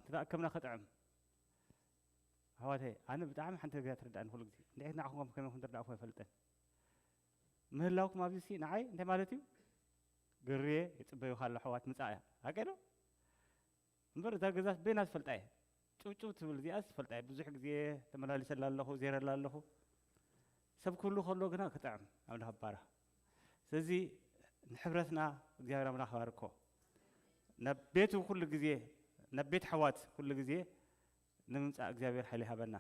ተኣከብና ክጥዕም። ኣሕዋተይ፣ ኣነ ብጣዕሚ ሓንቲ ነገር ትርዳእኒ ኩሉ ግዜ። እንድዒት ንዓኹም ከመይ ከም ትርዳእኹም ኣይፈልጥን። ምህላውኩም ኣብዚ ሲ ንዓይ እንታይ ማለት እዩ? ግርየ ይጽበዩኻ ኣሎ ኣሕዋት ምጻእ እያ። ሓቀይ ዶ? እምበር እዛ ገዛስ በይና ዝፈልጣ እየ። ጭውጭው ትብል እዚኣስ ዝፈልጣ እየ። ብዙሕ ግዜ ተመላሊሰላ ኣለኹ፣ ዜረላ ኣለኹ። ሰብ ክህሉ ከሎ ግና ክጥዕም ኣምላኽ ባራ። ስለዚ ንሕብረትና እግዚኣብሔር ኣምላኽ ባርኮ። ናብ ቤቱ ኩሉ ግዜ፣ ናብ ቤት ኣሕዋት ኩሉ ግዜ ንምምጻእ እግዚኣብሔር ሓይሊ ይሃበና።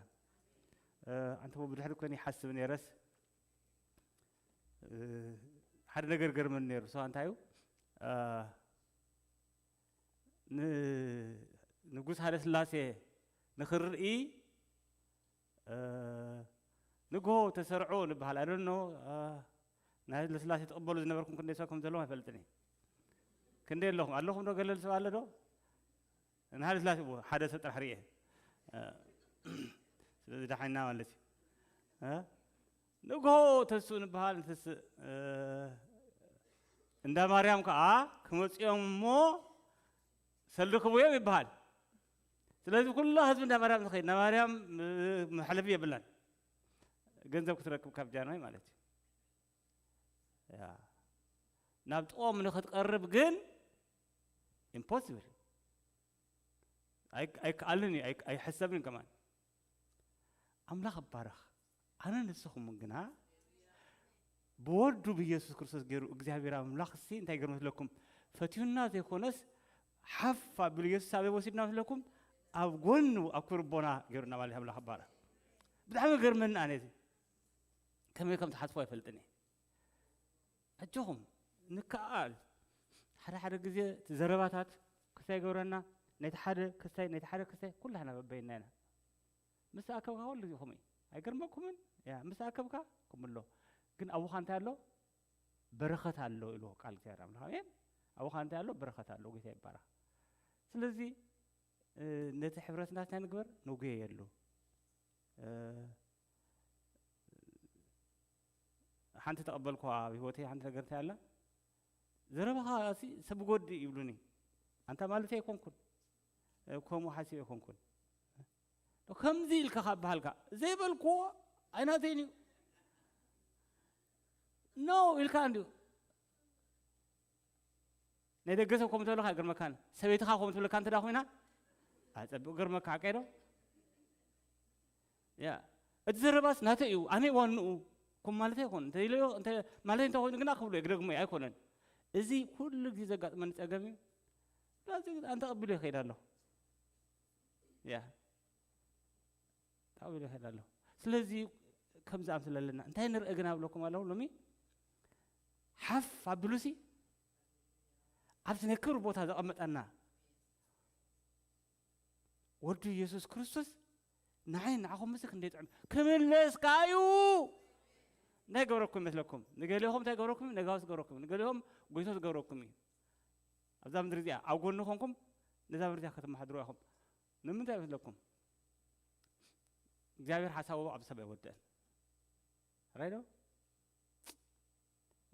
እ፣ ኣንተ ብድሕሪ ኮን ይሓስብ ነይረስ፣ እ፣ ሓደ ነገር ገርመኒ ነይሩ። እሱ እንታይ እዩ? እ፣ ን-፣ ንጉስ ሃይለ ስላሴ ንኽርኢ፣ እ፣ ንግሆ ተሰርዑ ንበሃል። I don't know፣ እ፣ ናይ ሃይለ ስላሴ ትቕበሉ ዝነበርኩም ክንደይ ሰብ ከም ዘለኹም ኣይፈልጥን እየ። ክንደይ ኣለኹም? ኣለኹም ዶ? ገለል ሰብ ኣሎ ዶ? ንሃይለ ስላሴ፣ ዎ፣ ሓደ ሰብ ጥራሕ ርኤ። እ፣ ስለዚ ደሓንና ማለት እዩ። እ? ንግሆ ተስኡ ንበሃል፣ ንትስእ፣ እ፣ እንዳ ማርያም ከኣ ክመጽኦም እሞ ሰልዲ ክቡ እዮም ይበሃል። ስለዚ ኩሉ ህዝቢ እንዳ ማርያም ዝኸይድ፣ እንዳ ማርያም፣ እ፣ መሕለፊ የብላን። ገንዘብ ክትረክብ ካብ ጃንሆይ ማለት እዩ። ያ። ናብ ጥቕኦም ንኽትቀርብ ግን ኢምፖስብል። ኣይ-፣ ኣይከኣልን እዩ፣ ኣይ-፣ ኣይሕሰብን ከማን። ኣምላኽ ይባረኽ። ኣነ ንስኹም ግና ብወዱ ብኢየሱስ ክርስቶስ ገይሩ እግዚኣብሔር ኣምላኽ ሲ እንታይ ገይሩ መስለኩም? ፈትዩና ዘይኮነስ ሓፍ ኣቢሉ ኢየሱስ ኣበይ ወሲድና መስለኩም? ኣብ ጎኑ፣ ኣብ ክብሪ ኣቦና ገይሩና ማለት ኣምላኽ ይባረኽ። ብጣዕሚ ገርመኒ ኣነ እዚ። ከመይ ከም ትሓስቦ ኣይፈልጥን እየ። ኣጆኹም፣ ንከኣል። ሓደ ሓደ ግዜ እቲ ዘረባታት ክስታይ ይገብረና፣ ነቲ ሓደ ክስታይ፣ ነቲ ሓደ ክስታይ፣ ኩላህና በበይና ኢና። ምስ ኣከብካ ኩሉ ግዜ ከምኡ እዩ። ኣይገርመኩምን? ያ፣ ምስ ኣከብካ ከምኡ ኣሎ። ግን ኣቡኻ እንታይ ኣሎ? በረኸት ኣሎ ኢልዎ ቃል እግዚኣብሔር ኣምላኽ። ኣሜን። ኣቡኻ እንታይ ኣሎ? በረኸት ኣሎ። ጌታ ይባረኽ። ስለዚ፣ እ፣ ነቲ ሕብረትና እንታይ ንግበር? ነጉየየሉ። እ፣ ሓንቲ ተቐበልኩዋ ኣብ ህይወተይ ሓንቲ ነገር እንታይ ኣላ? ዘረባኻ ሲ ሰብ ጎዲ ይብሉኒ። ኣንታ ማለተይ ኣይኮንኩን። እ፣ ከምኡ ሓሲበ ኣይኮንኩን። ከምዚ ኢልካ ካብ በሃልካ፣ ዘይበልኩዎ ኣይናተይን እዩ። ኖ ኢልካ እንድዩ። ናይ ደገ ሰብ ከምኡ ተብለካ ኣይገርመካን። ሰበይትኻ ከምኡ ትብለካ እንተ ደኣ ኮይና፣ ኣጸብቕ ገርመካ፣ ሓቀይ ዶ? ያ፣ እቲ ዘረባስ ናተይ እዩ፣ ኣነ ዋንኡ፣ ከም ማለተይ ኣይኮነን። እንተ ኢለዮ፣ እንተ፣ ማለተይ እንተ ኮይኑ ግና ክብሎ እየ፣ ክደግሞ እየ፣ ኣይኮነን። እዚ ኩሉ ግዜ ዘጋጥመኒ ጸገም እዩ። ስለዚ ኣንተ ቀቢሉ ይኸይድ ኣለኹ። ያ፣ ተቐቢሉ ይኸይድ ኣለኹ። ስለዚ ከምዚ ኣምስል ኣለና። እንታይ ንርኢ ግን ኣብለኩም ኣለኹ ሎሚ? ሓፍ ኣብሉሲ፣ ኣብዚ ናይ ክብሪ ቦታ ዘቐመጠና ወዱ ኢየሱስ ክርስቶስ ንዓይ ንዓኹም ምስ ክንደይ ጥዑም ክምለስ ከኣ እዩ። እንታይ ገበረኩም ይመስለኩም? ንገሊኹም እንታይ ገበረኩም? ነጋውስ ገበረኩም። ንገሊኹም ጎይቶስ ገበረኩም እዩ። ኣብዛ ምድሪ እዚኣ ኣብ ጎኒ ኮንኩም ነዛ ምድሪ እዚኣ ከተመሓድሩ ኢኹም። ንምንታይ ይመስለኩም? እግዚኣብሔር ሓሳቡ ኣብ ሰብ ኣይወድእን። ራይ ዶ?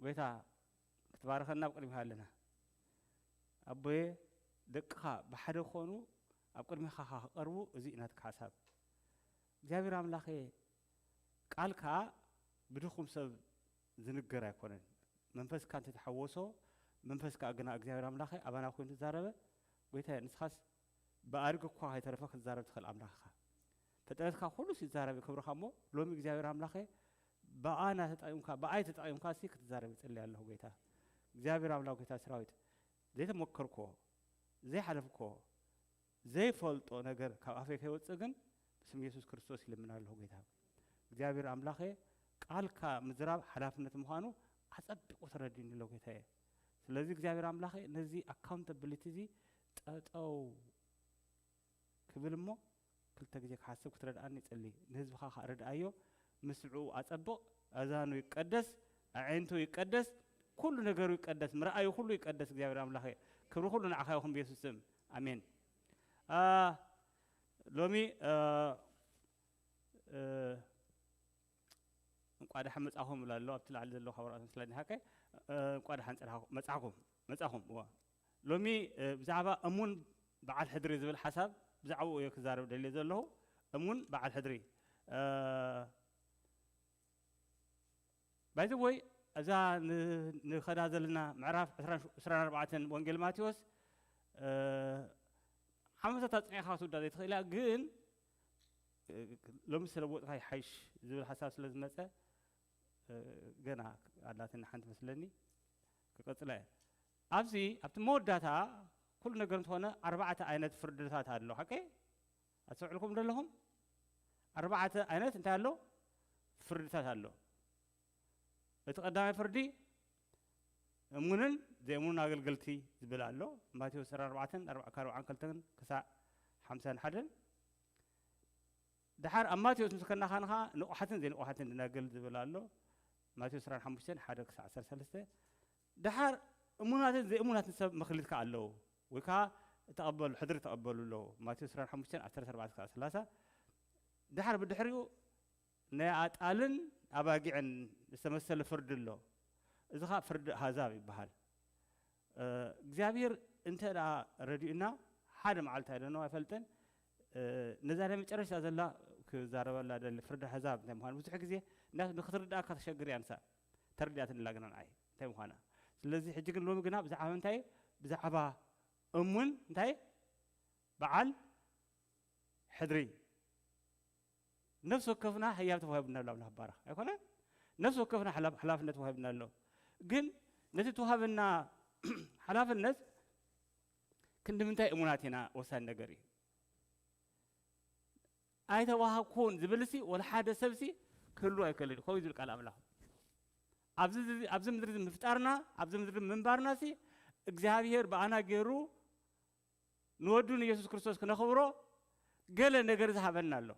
ጎይታ ክትባርኸና ኣብ ቅድሚኻ ኣለና። ኣቦየ፣ ደቅኻ ብሓደ ክኾኑ ኣብ ቅድሚኻ ክቐርቡ፣ እዚ እዩ ናትካ ሓሳብ። እግዚኣብሔር ኣምላኸ፣ ቃልካ ብድኹም ሰብ ዝንገር ኣይኮነን። መንፈስካ እንተተሓወሶ፣ መንፈስካ ግና እግዚኣብሔር ኣምላኸ ኣባና ኮይኑ ተዛረበ። ጎይታየ፣ ንስኻስ ብኣድጊ እኳ ከይተረፈ ክትዛረብ ትኽእል ኣምላኽ ኢኻ። ፍጥረትካ ኩሉስ ይዛረብ ክብርኻ እሞ፣ ሎሚ እግዚኣብሔር ኣምላኸ ብኣና ተጠቒምካ፣ ብኣይ ተጠቒምካ ሲ ክትዛረብ ይጽሊ ኣለኹ ጎይታ። እግዚኣብሔር ኣምላኽ ጎይታ ሰራዊት፣ ዘይተመከርኮ፣ ዘይሓለፍኮ፣ ዘይፈልጦ ነገር ካብ ኣፈይ ከይወጽእ ግን ብስም ኢየሱስ ክርስቶስ ይልምን ኣለኹ ጎይታ። እግዚኣብሔር ኣምላኸ ቃልካ ምዝራብ ሓላፍነት ምዃኑ ኣጸቢቑ ተረዲኡኒ ኣሎ ጎይታየ። ስለዚ እግዚኣብሔር ኣምላኸ ነዚ ኣካውንታብሊቲ እዚ ጠጠው ክብል እሞ ክልተ ግዜ ክሓስብ ክትረድኣኒ ይጽሊ። ንህዝብኻ ከኣ ረድኣዮ፣ ምስምዑ ኣጸብቕ፣ ኣዛኑ ይቀደስ፣ ኣዒንቱ ይቀደስ፣ ኩሉ ነገሩ ይቀደስ፣ ምርኣዩ ኩሉ ይቀደስ። እግዚኣብሔር ኣምላኸ ክብሪ ኩሉ ንዓኻ ይኹን ብየሱስ ስም ኣሜን። አ፣ ሎሚ አ፣ እ፣ እንቋ ደሓን መጻኹም እብላ ኣሎ ኣብቲ ላዕሊ ዘለዉ ካብ ወረቐት ምስላ ሓቀ። እ፣ እንቋ ደሓን ጸናኹ-፣ መጻኹም፣ መጻኹም። እዋ። ሎሚ፣ እ፣ ብዛዕባ እሙን በዓል ሕድሪ ዝብል ሓሳብ ብዛዕባኡ እየ ክዛረብ ደልየ ዘለኹ። እሙን በዓል ሕድሪ። ባይዘ ወይ እዛ ን- ንኸዳ ዘለና ምዕራፍ ዕስራን ዕስራን ኣርባዕተን ወንጌል ማቴዎስ፣ እ፣ ዓመታት ኣጽኒዕካ ክትውዳ ዘይትኽእል እያ፣ ግን እ፣ ሎሚ ስለወጥካ ይሓይሽ ዝብል ሓሳብ ስለ ዝመጸ፣ እ፣ ገና ኣላትኒ ሓንቲ መስለኒ፣ ክቐጽላ እየ። ኣብዚ ኣብቲ መወዳእታ ኩሉ ነገር እንተኾነ ኣርባዕተ ዓይነት ፍርድታት ኣሎ። ሓቀይ ኣስተውዕልኩም ዘለኹም? ኣርባዕተ ዓይነት እንታይ ኣሎ? ፍርድታት ኣሎ። እቲ ቀዳማይ ፍርዲ እሙንን ዘይእሙንን ኣገልገልቲ ዝብል ኣሎ። ማቴዎስ ዕስራን ኣርባዕተን፣ ኣርባ- ካብ ኣርባዓን ክልተን ክሳዕ ሓምሳን ሓደን። ደሓር ኣብ ማቴዎስ ምስ ከናኻንኻ ንቑሓትን ዘይንቑሓትን ደናግል ዝብል ኣሎ። ማቴዎስ ዕስራን ሓሙሽተን፣ ሓደ ክሳዕ ዓሰርተ ሰለስተ። ደሓር እሙናትን ዘይእሙናትን ሰብ መኽሊት ከኣ ኣለዉ፣ ወይ ከኣ ተቐበሉ፣ ሕድሪ ተቐበሉ ኣለዉ። ማቴዎስ ዕስራን ሓሙሽተን፣ ዓሰርተ ኣርባዕተ ክሳዕ ሰላሳ። ደሓር ብድሕሪኡ ናይ ኣጣልን ኣባጊዕን ዝተመሰለ ፍርዲ ኣሎ። እዚ ኸኣ ፍርዲ ኣህዛብ ይበሃል። እ፣ እግዚኣብሔር እንተ ደኣ ረዲኡና ሓደ መዓልቲ ኣይደኖ ኣይፈልጥን። እ፣ ነዛ ናይ መጨረሽታ ዘላ ክዛረበላ ደሊ ፍርዲ ኣህዛብ እንታይ ምዃኑ ብዙሕ ግዜ እና ንክትርድኣካ ተሸግር እያ ንሳ። ተረዲኣትንላ ግና ንዓይ እንታይ ምዃና። ስለዚ ሕጂ ግን ሎሚ ግና ብዛዕባ እንታይ? ብዛዕባ እሙን እንታይ? በዓል ሕድሪ። ነፍሲ ወከፍና ህያብ ተዋሂቡና ኣሎ ኣምላኽ ባረኽ። ኣይኮነን? ነፍሲ ወከፍና ሓላፍ- ሓላፍነት ተዋሂቡና ኣሎ። ግን ነቲ ተዋሃበና ሓላፍነት ክንዲ ምንታይ እሙናት ኢና ወሳኒ ነገር እዩ። ኣይተዋሃብኩን ዝብልሲ ወላ ሓደ ሰብሲ ክህሉ ኣይክእልን እዩ። ከምኡ እዩ ዝብል ቃል ኣምላኽ። ኣብዚ ኣብዚ ምድሪ እዚ ምፍጣርና፣ ኣብዚ ምድሪ ምንባርናሲ እግዚኣብሔር ብኣና ገይሩ ንወዱ ንየሱስ ክርስቶስ ክነኽብሮ ገለ ነገር ዝሃበና ኣሎ።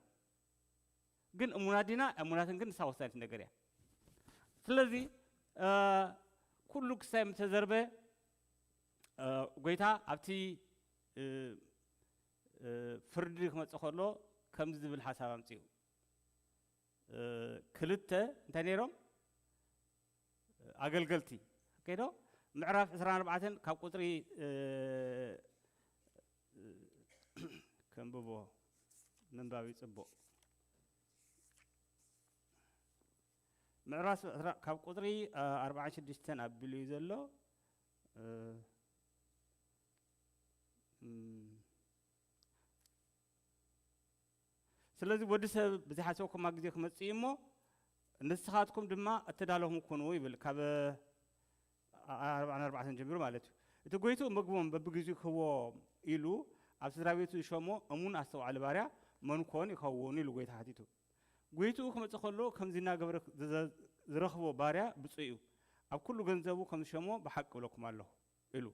ግን እሙናት ዲና? እሙናትን ግን ንሳ ወሳኒት ነገር እያ። ስለዚ፣ እ፣ ኩሉ ክሳይ ምተዘርበ፣ እ፣ ጎይታ ኣብቲ፣ እ፣ እ፣ ፍርዲ ክመጽእ ከሎ ከምዚ ዝብል ሓሳብ ኣምጺኡ። እ፣ ክልተ እንታይ ነይሮም? ኣገልገልቲ። ኦኬ ዶ? ምዕራፍ ዕስራን ኣርባዕተን ካብ ቁጽሪ፣ እ፣ ከንብቦ፣ ምንባብ እዩ ጽቡቕ። ምዕራፍ ዕስራ ካብ ቁጽሪ፣ እ፣ ኣርባዓን ሽዱሽተን ኣቢሉ እዩ ዘሎ። እ፣ እም፣ ስለዚ ወዲ ሰብ ብዝሓሰብኩማ ግዜ ክመጽእ እዩ እሞ፣ ንስኻትኩም ድማ እተዳለኹም ኩኑ ይብል። ካብ ኣርባዓን ኣርባዕተን ጀሚሩ ማለት እዩ። እቲ ጎይትኡ ምግቦም በብግዜኡ ክህቦም ኢሉ ኣብ ስድራ ቤቱ ዝሸሞ እሙን ኣስተውዓሊ ባርያ መን ኮን ይኸውን ኢሉ ጎይታ ሓቲቱ። ጎይትኡ ክመጽእ ከሎ ከምዚ እናገበረ ዝዘ- ዝረኽቦ ባርያ ብፁዕ እዩ። ኣብ ኩሉ ገንዘቡ ከም ዝሸሞ ብሓቂ እብለኩም ኣለኹ ኢሉ።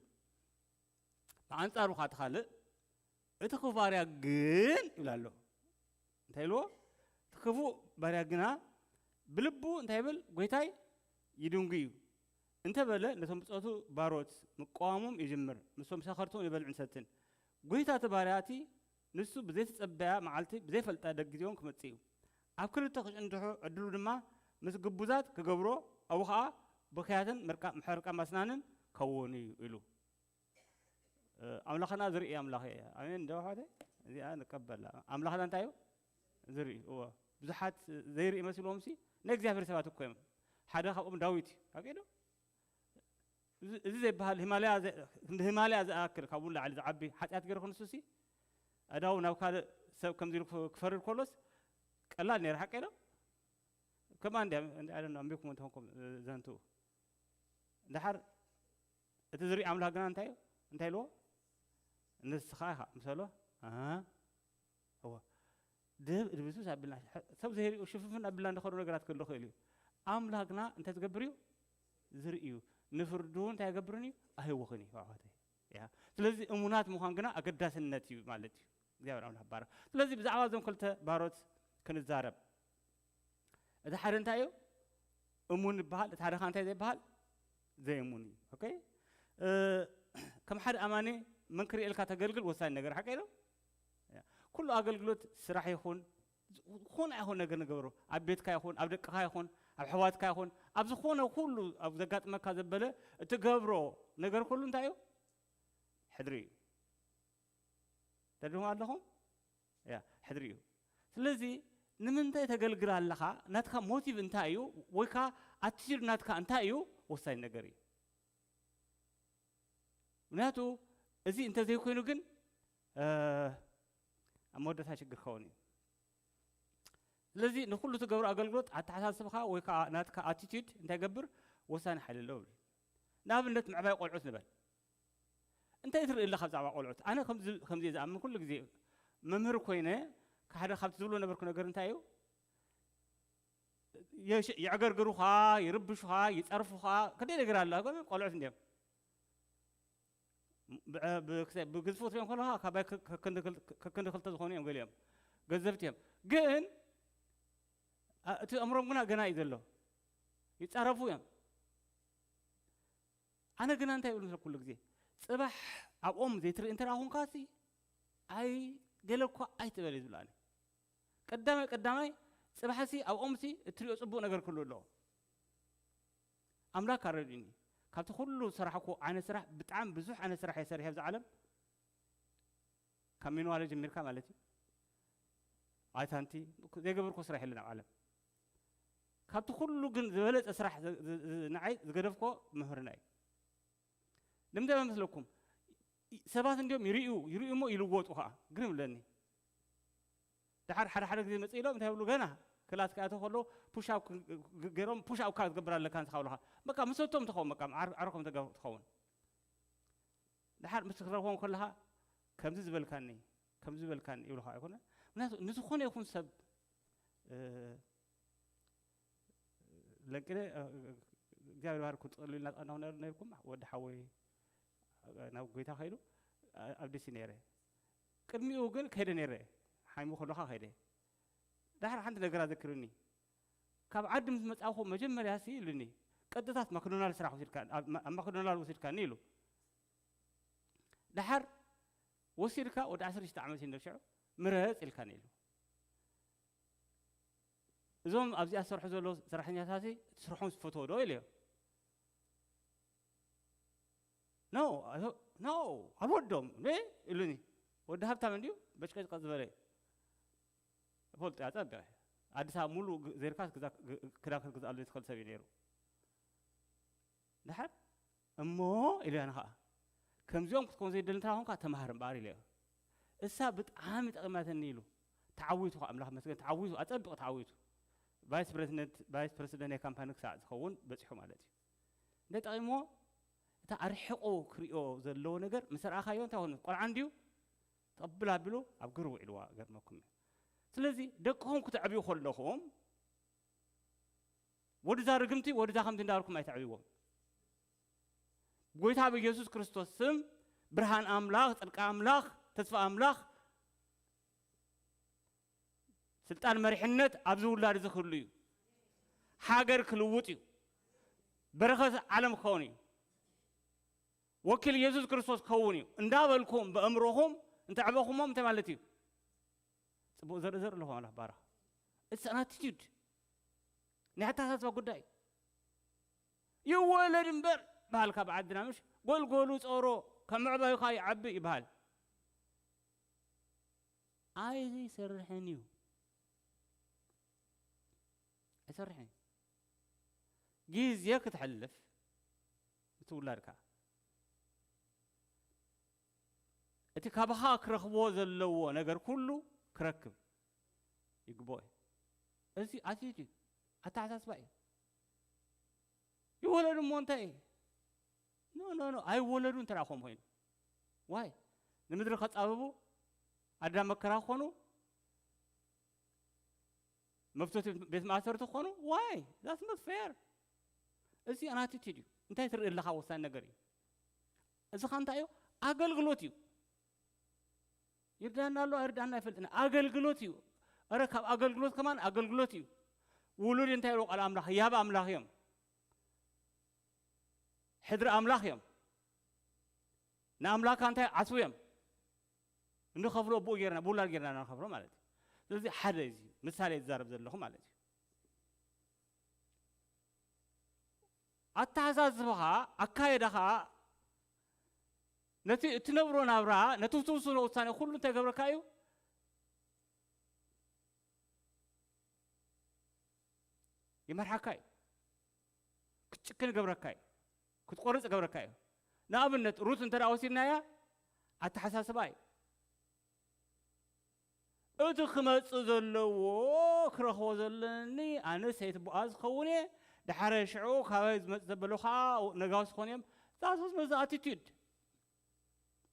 ብኣንጻሩ ኸዓ እቲ ካልእ፣ እቲ ክፉእ ባርያ ግን ይብል ኣሎ። እንታይ ኢልዎ? እቲ ክፉእ ባርያ ግና ብልቡ እንታይ ይብል? ጎይታይ ይድንጉ እዩ እንተበለ፣ ነቶም ብጾቱ ባሮት ምቅዋሞም ይጅምር፣ ምስቶም ሰኸርቶም ይበልዕን ይሰትን። ጎይታ እቲ ባርያ እቲ ንሱ ብዘይተጸበያ መዓልቲ ብዘይፈልጣ ደግ ግዜኦም ክመጽእ እዩ። ኣብ ክልተ ክጭንድሑ ዕድሉ ድማ ምስ ግቡዛት ክገብሮ፣ ኣብኡ ኸኣ ብኽያትን ምርቃ- ምሕርቃም ኣስናንን ከውን እዩ ኢሉ። እ፣ ኣምላኽና ዝርኢ ኣምላኽ እየ። ኣሜን፣ እንደ ኣሕዋተይ? እዚኣ ንቀበላ። ኣምላኽና እንታይ እዩ? ዝርኢ። እወ። ብዙሓት ዘይርኢ መሲልዎምሲ ናይ እግዚኣብሔር ሰባት እኮ እዮም። ሓደ ካብኦም ዳዊት እዩ። ሓቂ ዶ? እዚ እዚ ዘይበሃል ሂማልያ ዘ- ክንዲ ሂማልያ ዝኣክል ካብኡ ንላዕሊ ዝዓቢ ሓጢኣት ገይሩ ክንሱሲ፣ ኣዳው ናብ ካልእ ሰብ ከምዚ ኢሉ ክፈርድ ከሎስ ቀላል ነይሩ። ሓቂ ዶ? ከማን እንዲያ፣ እንዲ- ኣይ ዶንት ኖ፣ ኣንቢብኩም እንተኾንኩም፣ እ፣ ዘንትኡ። ደሓር እቲ ዝርኢ ኣምላኽ ግና እንታይ እዩ? እንታይ ኢልዎ? ንስኻ ኢኻ። ምስ በሎ፣ ኣሃ፣ እወ። ድብ ድብስብስ ኣቢልና፣ ሰብ ዘይሪኡ ሽፍንፍን ኣቢልና እንኸዶ ነገራት ክህሉ ይኽእል እዩ። ኣምላኽ ግና እንታይ ዝገብር እዩ? ዝርኢ እዩ። ንፍርዱ እንታይ ኣይገብርን እዩ? ኣይህውኽን እዩ፣ ኣሕዋተይ። ያ። ስለዚ እሙናት ምዃን ግና ኣገዳስነት እዩ ማለት እዩ። እግዚኣብሔር ኣምላኽ ይባረክ። ስለዚ ብዛዕባ እዞም ክልተ ባሮት ክንዛረብ። እቲ ሓደ እንታይ እዩ? እሙን ይበሃል። እቲ ሓደ ኸዓ እንታይ ዘይበሃል? ዘይእሙን እዩ። ኦኬ? እ፣ ከም ሓደ ኣማኒ መን ክርእየልካ ተገልግል ወሳኝ ነገር፣ ሓቀይ ዶ? ያ። ኩሉ ኣገልግሎት ስራሕ ይኹን፣ ዝኾነ ይኹን ነገር ንገብሮ፣ ኣብ ቤትካ ይኹን፣ ኣብ ደቅኻ ይኹን፣ ኣብ ኣሕዋትካ ይኹን፣ ኣብ ዝኾነ ኩሉ ኣብ ዘጋጥመካ ዘበለ እትገብሮ ነገር ኩሉ እንታይ እዩ? ሕድሪ እዩ። ተድህሙ ኣለኹም? ሕድሪ እዩ። ስለዚ ንምንታይ ተገልግል ኣለኻ? ናትካ ሞቲቭ እንታይ እዩ? ወይ ከዓ ኣቲቲዩድ ናትካ እንታይ እዩ? ወሳኝ ነገር እዩ። ምክንያቱ እዚ እንተዘይኮይኑ ግን ኣብ መወዳእታ ሽግር ክኸውን እዩ። ስለዚ ንኩሉ ትገብሮ ኣገልግሎት ኣተሓሳስብኻ ወይ ከዓ ናትካ ኣቲቲዩድ እንታይ ገብር? ወሳኒ ሓይሊ ኣለዎ ይብል። ንኣብነት ምዕባይ ቆልዑት ንበል። እንታይ ትርኢ ኣለኻ ብዛዕባ ቆልዑት? ኣነ ከምዚ ዝኣምን ኩሉ ግዜ መምህር ኮይነ ሓደ ካብቲ ዝብሎ ነበርኩ ነገር እንታይ እዩ? የዕገርግሩኻ፣ ይርብሹኻ፣ ይፀርፉኻ፣ ክንደይ ነገር ኣሎ። ቆልዑት እንዲዮም ብግዝፎት ሪኦም ከለኻ ካባይ ከክንዲ ክልተ ዝኾኑ እዮም ገሊኦም ገዘፍቲ እዮም። ግን እቲ ኣእምሮም ግና ገና እዩ ዘሎ፣ ይፃረፉ እዮም። ኣነ ግና እንታይ ይብል ኩሉ ግዜ? ፅባሕ ኣብኦም ዘይትርኢ እንተ ኮንካ ሲ ኣይ ገለ እኳ ኣይትበል እዩ ዝብል። ኣነ ቀዳማይ ቀዳማይ ፅባሕሲ ኣብኦምሲ እትሪኦ ፅቡቅ ነገር ክህሉ ኣለዎ። ኣምላክ ኣረድእኒ። ካብቲ ኩሉ ዝሰራሕኩ ዓይነት ስራሕ ብጣዕሚ ብዙሕ ዓይነት ስራሕ እየ ሰሪሐ ኣብዚ ዓለም። ካብ ሚንዋለ ጀሚርካ ማለት እዩ። ኣይታንቲ ዘይገበርኩ ስራሕ የለን ኣብ ዓለም። ካብቲ ኩሉ ግን ዝበለፀ ስራሕ ንዓይ ዝገደፍኮ ምህርና እዩ። ንምንታይ መስለኩም? ሰባት እንዲዮም ይርእዩ ይርእዩ እሞ ይልወጡ ከዓ ግርም ለኒ። ድሓር ሓደ ሓደ ግዜ መፅእ ኢሎም እንታይ ብሉ ገና ክላስ ክኣተው ከለዉ ፑሽ ኣፕ ገይሮም ፑሽ ኣፕ ካብ ትገብር ኣለካ ንስኻ ብለኻ በቃ ምሰቶም ትኸውን በቃ ዓርኮም ትኸውን። ድሓር ምስ ክረኽቦም ከለኻ ከምዚ ዝበልካኒ ከምዚ ዝበልካኒ ይብልኻ ኣይኮነ። ምክንያቱ ንዝኾነ ይኹን ሰብ ለንቅነ እግዚኣብሔር ባር ክትፅእሉ ኢልና ፀናኹ ነርኩም ወዲ ሓወይ ናብ ጎይታ ከይዱ ኣብ ደሲ ነይረ። ቅድሚኡ ግን ከይደ ነይረ። ሓይሙ ከለካ ከይደ። ዳሕር ሓንቲ ነገር ኣዘክርኒ። ካብ ዓዲ ምስ መፃኹ መጀመርያ ሲ ኢሉኒ፣ ቀጥታት ማክዶናል ስራሕ ወሲድካ ኣብ ማክዶናል ወሲድካኒ ኢሉ። ዳሓር ወሲድካ ወዲ ዓሰርተ ሽዱሽተ ዓመት እዩ ሽዑ ምረፅ ኢልካኒ ኢሉ። እዞም ኣብዚኣ ዝሰርሑ ዘለዉ ሰራሕተኛታት እቲ ስርሖም ዝፈትዎ ዶ ኢለዮ። ኖ ኖ ኣልወዶም ኢሉኒ። ወዲ ሃብታም እንዲዩ በጭቀጭቀ ዝበለ ፈልጦ ያጸብቀ ኣዲስ ኣበባ ሙሉ ዜርካስ ክዳን ክትግዛሉ ትኽእል ሰብ እዩ ነይሩ። ድሓር እሞ ኢለያ ንኸዓ ከምዚኦም ክትኮን ዘይደሊ እንተ ኮንካ ተማሃር እምበኣር ኢለዮ። እሳ ብጣዕሚ ጠቒማተኒ ኢሉ ተዓዊቱ ከዓ ኣምላኽ መስገን ተዓዊቱ ኣጸብቕ ተዓዊቱ ቫይስ ፕሬዚደንት ቫይስ ፕሬዚደንት ናይ ካምፓኒ ክሳዕ ዝኸውን በፂሑ ማለት እዩ። እንደ ጠቒሞ እታ ኣርሒቑ ክሪኦ ዘለዎ ነገር ምስ ረኣኻዮ እንታይ ኾኑ ቆልዓ እንድዩ ተቐብል ኣቢሉ ኣብ ግር ውዒልዋ ገርመኩም እዩ። ስለዚ ደቅኹም ክተዕብዩ ከለኹም ወድዛ ርግምቲ ወድዛ ከምቲ እንዳበልኩም ኣይተዕብይዎም። ጎይታ ብኢየሱስ ክርስቶስ ስም ብርሃን ኣምላኽ፣ ጽድቂ ኣምላኽ፣ ተስፋ ኣምላኽ፣ ስልጣን መሪሕነት ኣብዚ ውላድ እዚ ክህሉ እዩ። ሃገር ክልውጥ እዩ። በረኸት ዓለም ክኸውን እዩ። ወኪል ኢየሱስ ክርስቶስ ክኸውን እዩ እንዳበልኩም ብእምሮኹም እንተዕበኹሞም እንታይ ማለት እዩ? ጽቡቕ ዘርኢ ዘርኢ ኣለኹ ኣምላኽ ባረኽ። It's an attitude ናይ ኣተሓሳስባ ጉዳይ። ይወለድ እምበር በሃል ካብ ዓድና ምሽ ጎልጎሉ ጾሮ ካብ ምዕባዩኻ ይዓቢ ይበሃል። ኣይሰርሕን እዩ ኣይሰርሕን እዩ። ግዜ ክትሕልፍ እቲ ውላድካ እቲ ካባኻ ክረኽብዎ ዘለዎ ነገር ኩሉ ክረክብ ይግብኦ እዩ። እዚ ኣቲቲዩድ እዩ፣ ኣተሓሳስባ እዩ። ይወለዱ እሞ እንታይ እዩ? ኖ ኖ ኖ ኣይወለዱ እንተ ደኣ ከምኡ ኮይኑ ዋይ ንምድሪ ከጻብቡ ኣዳም መከራ ክኾኑ መፍቶት ቤት ማእሰርቲ ክኾኑ ዋይ that's not fair። እዚ ኣን ኣቲቲዩድ እዩ። እንታይ ትርኢ ኣለኻ ወሳኒ ነገር እዩ። እዚ ኻ እንታይ እዩ? ኣገልግሎት እዩ። ይርዳና ኣሎ ኣይርዳና ኣይፈልጥና ኣገልግሎት እዩ። ረ ካብ ኣገልግሎት ከማን ኣገልግሎት እዩ። ውሉድ እንታይ ይብሎ ቃል ኣምላኽ ያብ ኣምላኽ እዮም። ሕድሪ ኣምላኽ እዮም። ንኣምላካ እንታይ ዓስቡ እዮም። እንኸፍሎ ብኡ ጌርና ብውላድ ጌርና ንኸፍሎ ማለት እዩ። ስለዚ ሓደ እዚ ምሳሌ ዝዛረብ ዘለኹ ማለት እዩ። ኣተሓሳስባኻ ኣካየዳኻ ነቲ እትነብሮ ናብራ ነቲ ትውስኖ ውሳኔ ኩሉ እንተገብረካ እዩ። ይመርሓካ እዩ። ክትጭክን ይገብረካ እዩ። ክትቆርጽ ይገብረካ እዩ። ንኣብነት ሩት እንተ ደኣ ወሲድናያ ኣተሓሳስባ እዩ። እቲ ክመጽእ ዘለዎ ክረኽቦ ዘለኒ ኣነ ሰይቲ ቦኣዝ ክኸውን እየ። ድሓረ ሽዑ ካባይ ዝመጽእ ዘበሎ ከዓ ነጋውስ ክኾኑ እዮም። That was not the attitude.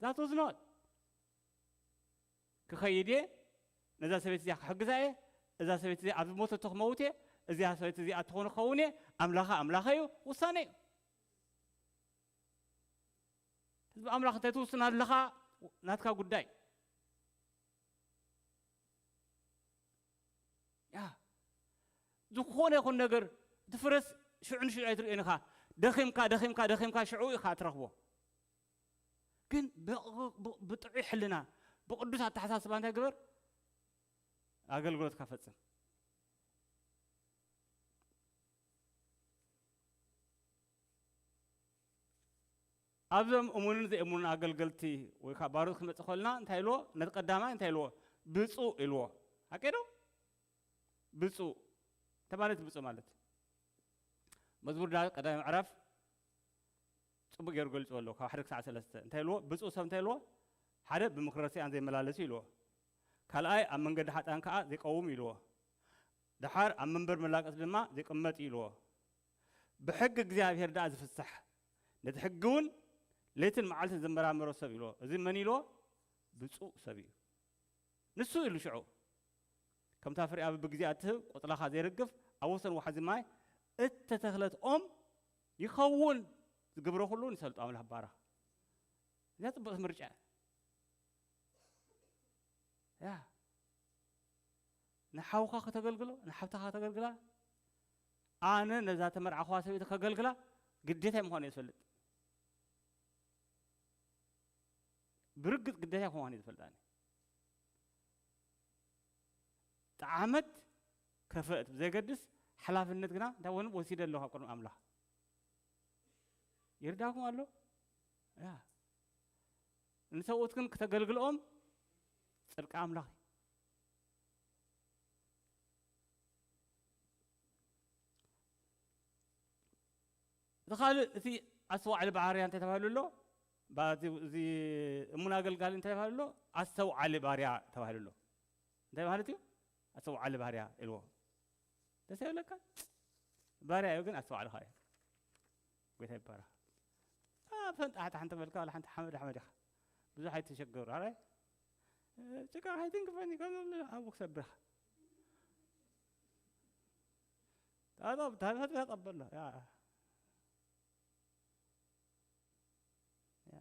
That was not. ክኸይድ እየ፣ ነዛ ሰበይቲ እዚኣ ክሕግዛ እየ፣ እዛ ሰበይቲ እዚኣ ኣብ ዝሞተቶ ክመውት እየ፣ እዚኣ ሰበይቲ እዚኣ እትኾኑ ክኸውን እየ። ኣምላኻ ኣምላኸ እዩ፣ ውሳነ እዩ። ህዝቢ ኣምላኽ እንታይ ትውስን ኣለኻ? ናትካ ጉዳይ። ያ ዝኾነ ይኹን ነገር እቲ ፍረስ ሽዑ ንሽዑ ኣይትርእዮን ኢኻ። ደኺምካ ደኺምካ ደኺምካ ሽዑ ኢኻ ትረኽቦ። ግን ብቕ- ብ- ብጥዑይ ሕልና ብቅዱስ ኣተሓሳስባ እንታይ ግበር? ኣገልግሎትካ ፈጽም። ኣብዞም እሙንን ዘይእሙንን ኣገልገልቲ ወይ ከዓ ባሮት ክንመጽእ ከለና እንታይ ኢልዎ? ነቲ ቀዳማይ እንታይ ኢልዎ? ብፁዕ ኢልዎ። ሓቂ ዶ? ብፁዕ ተማለት ብፁዕ ማለት መዝሙር ዳዊት ቀዳማይ ምዕራፍ ጽቡቅ ገይሩ ገልጽዎ ኣሎ። ካብ ሓደ ክሳዕ ሰለስተ እንታይ ኢልዎ? ብፁዕ ሰብ እንታይ ኢልዎ? ሓደ ብምክረ ርሲኣን ዘይመላለስ እዩ ኢልዎ። ካልኣይ ኣብ መንገዲ ሓጥኣን ከዓ ዘይቀውም እዩ ኢልዎ። ደሓር ኣብ መንበር መላቀስ ድማ ዘይቅመጥ እዩ ኢልዎ። ብሕጊ እግዚኣብሔር ደኣ ዝፍሳሕ ነቲ ሕጊ እውን ለይትን መዓልትን ዝመራመሮ ሰብ ኢልዎ። እዚ መን ኢልዎ? ብፁዕ ሰብ እዩ። ንሱ ኢሉ ሽዑ ከምታ ፍሬኣ ብብግዜኣ እትህብ ቆጽላኻ ዘይርግፍ ኣብ ወሰን ዋሕዚ ማይ እተተኽለት ኦም ይኸውን። ዝግብሮ ኩሉ ንሰልጦ ኣምላኽ ባረኽ። እዚኣ ጽብቕቲ ምርጫ እያ። ያ ንሓውኻ ከተገልግሎ ንሓብትኻ ከተገልግላ ኣነ ነዛ ተመርዓኹዋ ሰበይቲ ከገልግላ ግዴታ ምዃኑ እየ ዝፈልጥ። ብርግጽ ግዴታ ምዃኑ እየ ዝፈልጥ ኣነ። ጠዓመት ከፈእት ብዘይገድስ ሓላፍነት ግና እንታይ ወን ወሲደ ኣለኹ ኣብ ቅድሚ ኣምላኽ። ይርዳኩም ኣሎ። ያ ንሰብኡት ግን ክተገልግልኦም ጽድቂ ኣምላኽ እዩ። እቲ ካልእ እቲ ኣስተውዓሊ ባርያ እንታይ ተባሂሉ ኣሎ? ባ- እዚ- እዚ እሙን ኣገልጋሊ እንታይ ተባሂሉ ኣሎ? ኣስተውዓሊ ባርያ ተባሂሉ ኣሎ። እንታይ ማለት እዩ? ኣስተውዓሊ ባርያ ኢልዎ። ደስ ይብለካ? ባርያ እዩ ግን ኣስተውዓሊ ኸኣ እዩ። ጎይታ ይባረኽ። ፈንጣሕታ ሓንቲ በልካ ዋላ ሓንቲ ሓመድ ሓመድ ኢኻ። ብዙሕ ኣይትሸገሩ ኣራይ ጭቃ ኣይትንክፈኒ ከሎ ኣብኡ ክሰብርኻ ታጠብ ታጠብ ተቀበሎ ያ ያ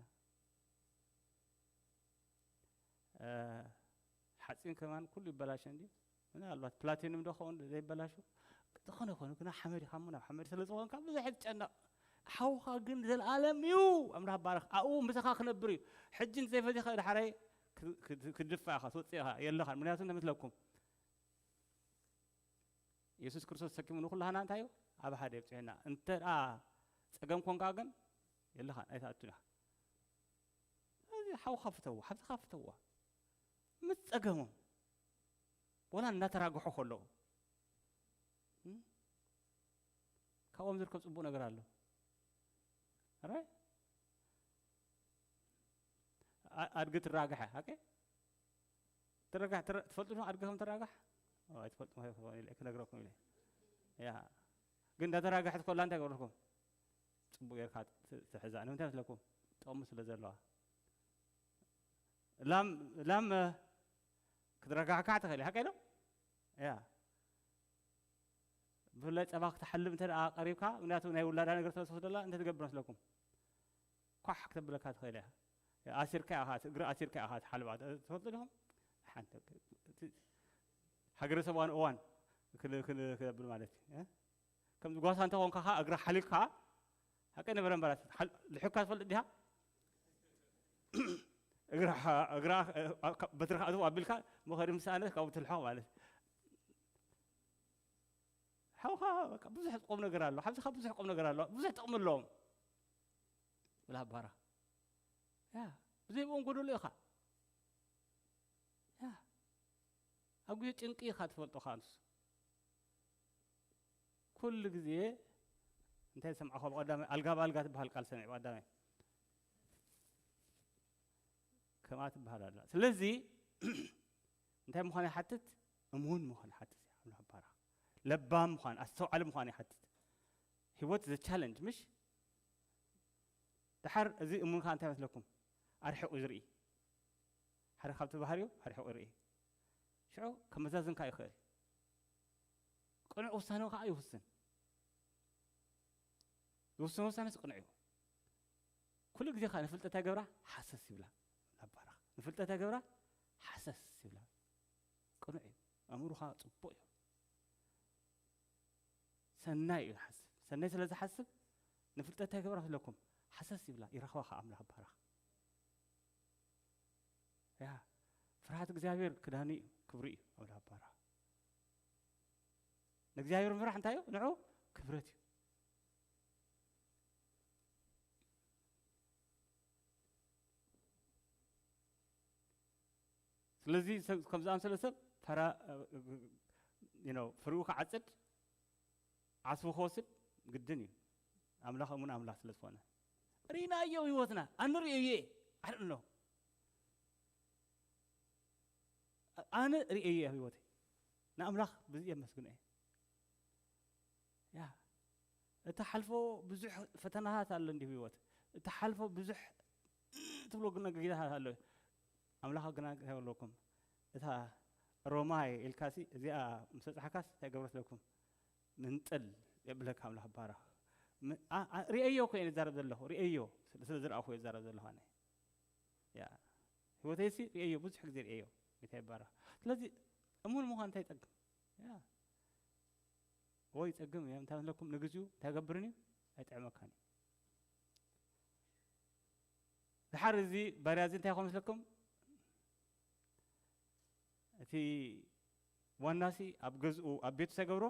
ሓፂን ከማን ኩሉ ይበላሸ እንዲ ምናልባት ፕላቲኒም ዶ ኸውን ዘይበላሹ ዝኾነ ይኾኑ ግና ሓመድ ኢኻ እሞ ናብ ሓመድ ስለ ዝኾንካ ብዙሕ ትጨነቕ ሓውኻ ግን ዘለኣለም እዩ ኣምላኽ ባረኽ ኣብኡ ምሳኻ ክነብር እዩ ሕጂ እንተዘይፈዚኻ ድሓራይ ክድፋ ኢኻ ትወፅእ ኢኻ የለኻን ምክንያቱ እንተምስለኩም የሱስ ክርስቶስ ተሰኪሙ ንኹላህና እንታይ እዩ ኣብ ሓደ የብፅሑና እንተ ደኣ ፀገም ኮንካ ግን የለኻን ኣይትኣቱን ኢኻ ስለዚ ሓውኻ ፍተዎ ሓብትኻ ፍተዎ ምስ ፀገሞም ወላ እናተራግሑ ከለዉ ካብኦም ዝርከብ ፅቡቅ ነገር ኣሎ ራይ ኣድጊ ትራግሐ ሓቂ ትረጋሕ ትረ- ትፈልጡ ዶ ኣድጊ ከም ትራጋሕ ኣይትፈልጡ ክነግረኩም ኢለ ያ ግን እንዳተራጋሕት ከላ እንታይ ገበርኩም ፅቡቅ ጌርካ ት- ትሕዛ ንምንታይ መስለኩም ጥቕሚ ስለ ዘለዋ ላም ላም ክትረጋሕካሕ ትኽእል ሓቀ ዶ ያ ብፍላይ ፀባ ክትሓልብ እንተ ደኣ ቀሪብካ ምክንያቱ ናይ ውላዳ ነገር ስለ ትወስደላ እንታይ ትገብር መስለኩም ኳሕ ክተብለካ ትኽእል እያ ኣሲርካ ኢኻ እግሪ ኣሲርካ ኢኻ ትሓልባ ትፈልጡ ዲኹም ሓንቲ ሃገረሰብ ዋን እዋን ክነብል ማለት እዩ ከምዚ ጓሳ እንተኾንካ ኸዓ እግራ ሓሊልካ ሓቂ ነበረ እምበራት ልሕካ ትፈልጥ ዲኻ እግራ እግራ በትሪ ከኣ ኣቢልካ መኸሪ ምስ ኣነ ካብኡ ትልሖ ማለት ሓውኻ በቃ ብዙሕ ቁም ነገር ኣሎ ሓብትኻ ብዙሕ ቁም ነገር ኣሎ ብዙሕ ጥቕሚ ኣለዎም ብላ ባራ ያ ብዘይብኦም ጎደሎ ኢኻ ያ ኣብ ግዜ ጭንቂ ኢኻ ትፈልጦ ከኣ ንሱ ኩሉ ግዜ እንታይ ዝሰምዓኹ፣ ብቐዳማይ ኣልጋ ብኣልጋ ትበሃል ቃል ሰሚዐ። ብቐዳማይ ከምኣ ትበሃል ኣላ። ስለዚ እንታይ ምዃን ይሓትት? እሙን ምዃን ይሓትት። ኣምላኽ ይባረኽ። ለባም ምዃን፣ ኣስተውዓሊ ምዃን ይሓትት። ህይወት ዘ ቻለንጅ ምሽ? ድሓር እዚ እሙን ከዓ እንታይ መስለኩም? ኣርሒቑ ዝርኢ። ሓደ ካብቲ ባህሪኡ ኣርሒቑ ይርኢ። ሽዑ ከመዛዝን ከዓ ይኽእል። ቅኑዕ ውሳነ ከዓ ይውስን። ዝውስን ውሳነስ ቅኑዕ እዩ። ኩሉ ግዜ ከዓ ንፍልጠት ኣይገብራ ሓሰስ ይብላ። ኣባራኽ ንፍልጠት ኣይገብራ ሓሰስ ይብላ። ቅኑዕ እዩ። ኣእምሮኻ ጽቡቕ እዩ። ሰናይ እዩ ዝሓስብ። ሰናይ ስለ ዝሓስብ ንፍልጠት ኣይገብራ ስለኩም ሓሰስ ይብላ። ይረኽባ ከዓ ኣምላኽ ኣባራኽ። ያ ፍርሃት እግዚኣብሔር ክዳኑ እዩ፣ ክብሪ እዩ። ኣምላኽ ኣባራኽ ንእግዚኣብሔር ምፍራሕ እንታይ እዩ? ንዑ ክብረት እዩ። ስለዚ ሰብ፣ ከም ዝኣምሰለ ሰብ ተራ፣ you know፣ ፍሪኡ ክዓጽድ ዓስቡ ክወስድ ግድን እዩ። ኣምላኽ እሙን ኣምላኽ ስለ ዝኾነ። ርኢናዮ ህይወትና፣ ኣነ ርእየ እየ። I don't know። ኣነ ርእየ እየ ኣብ ህይወተይ። ንኣምላኽ ብዚ የመስግኖ እየ። ያ፣ እትሓልፎ ብዙሕ ፈተናታት ኣሎ እንዲሁ ህይወት። እትሓልፎ ብዙሕ ትብሎ ግን ነጋጊዳታት ኣሎ። ኣምላኽ ግና እንታይ ይብለኩም? እታ ሮማይ ኢልካሲ እዚኣ ምስ በጻሕካስ እንታይ ገብረት ለኩም? ምንጥል የብለካ ኣምላኽ ባረኽ። ም-፣ ኣ-፣ ኣ-፣ ርእየዮ እኮ እየ ዝዛረብ ዘለኹ። ርእየዮ። ስለ፣ ስለ ዝረኣኹ እየ ዝዛረብ ዘለኹ ኣነ። ያ። ህይወተይሲ ርእየዮ፣ ብዙሕ ግዜ ርእየዮ። ጌታ ይባረኽ። ስለዚ እሙን ምዃን እንታይ ይጠቅም? ያ። ወይ ይጸግም እዩ። እንታይ መስለኩም? ንግዚኡ እንታይ ይገብርን እዩ? ኣይጥዕመካን እዩ። ድሓር እዚ ባርያ እዚ እንታይ ይኸውን መስለኩም? እቲ ዋናሲ ኣብ ገዝኡ፣ ኣብ ቤቱ እንታይ ገብሮ?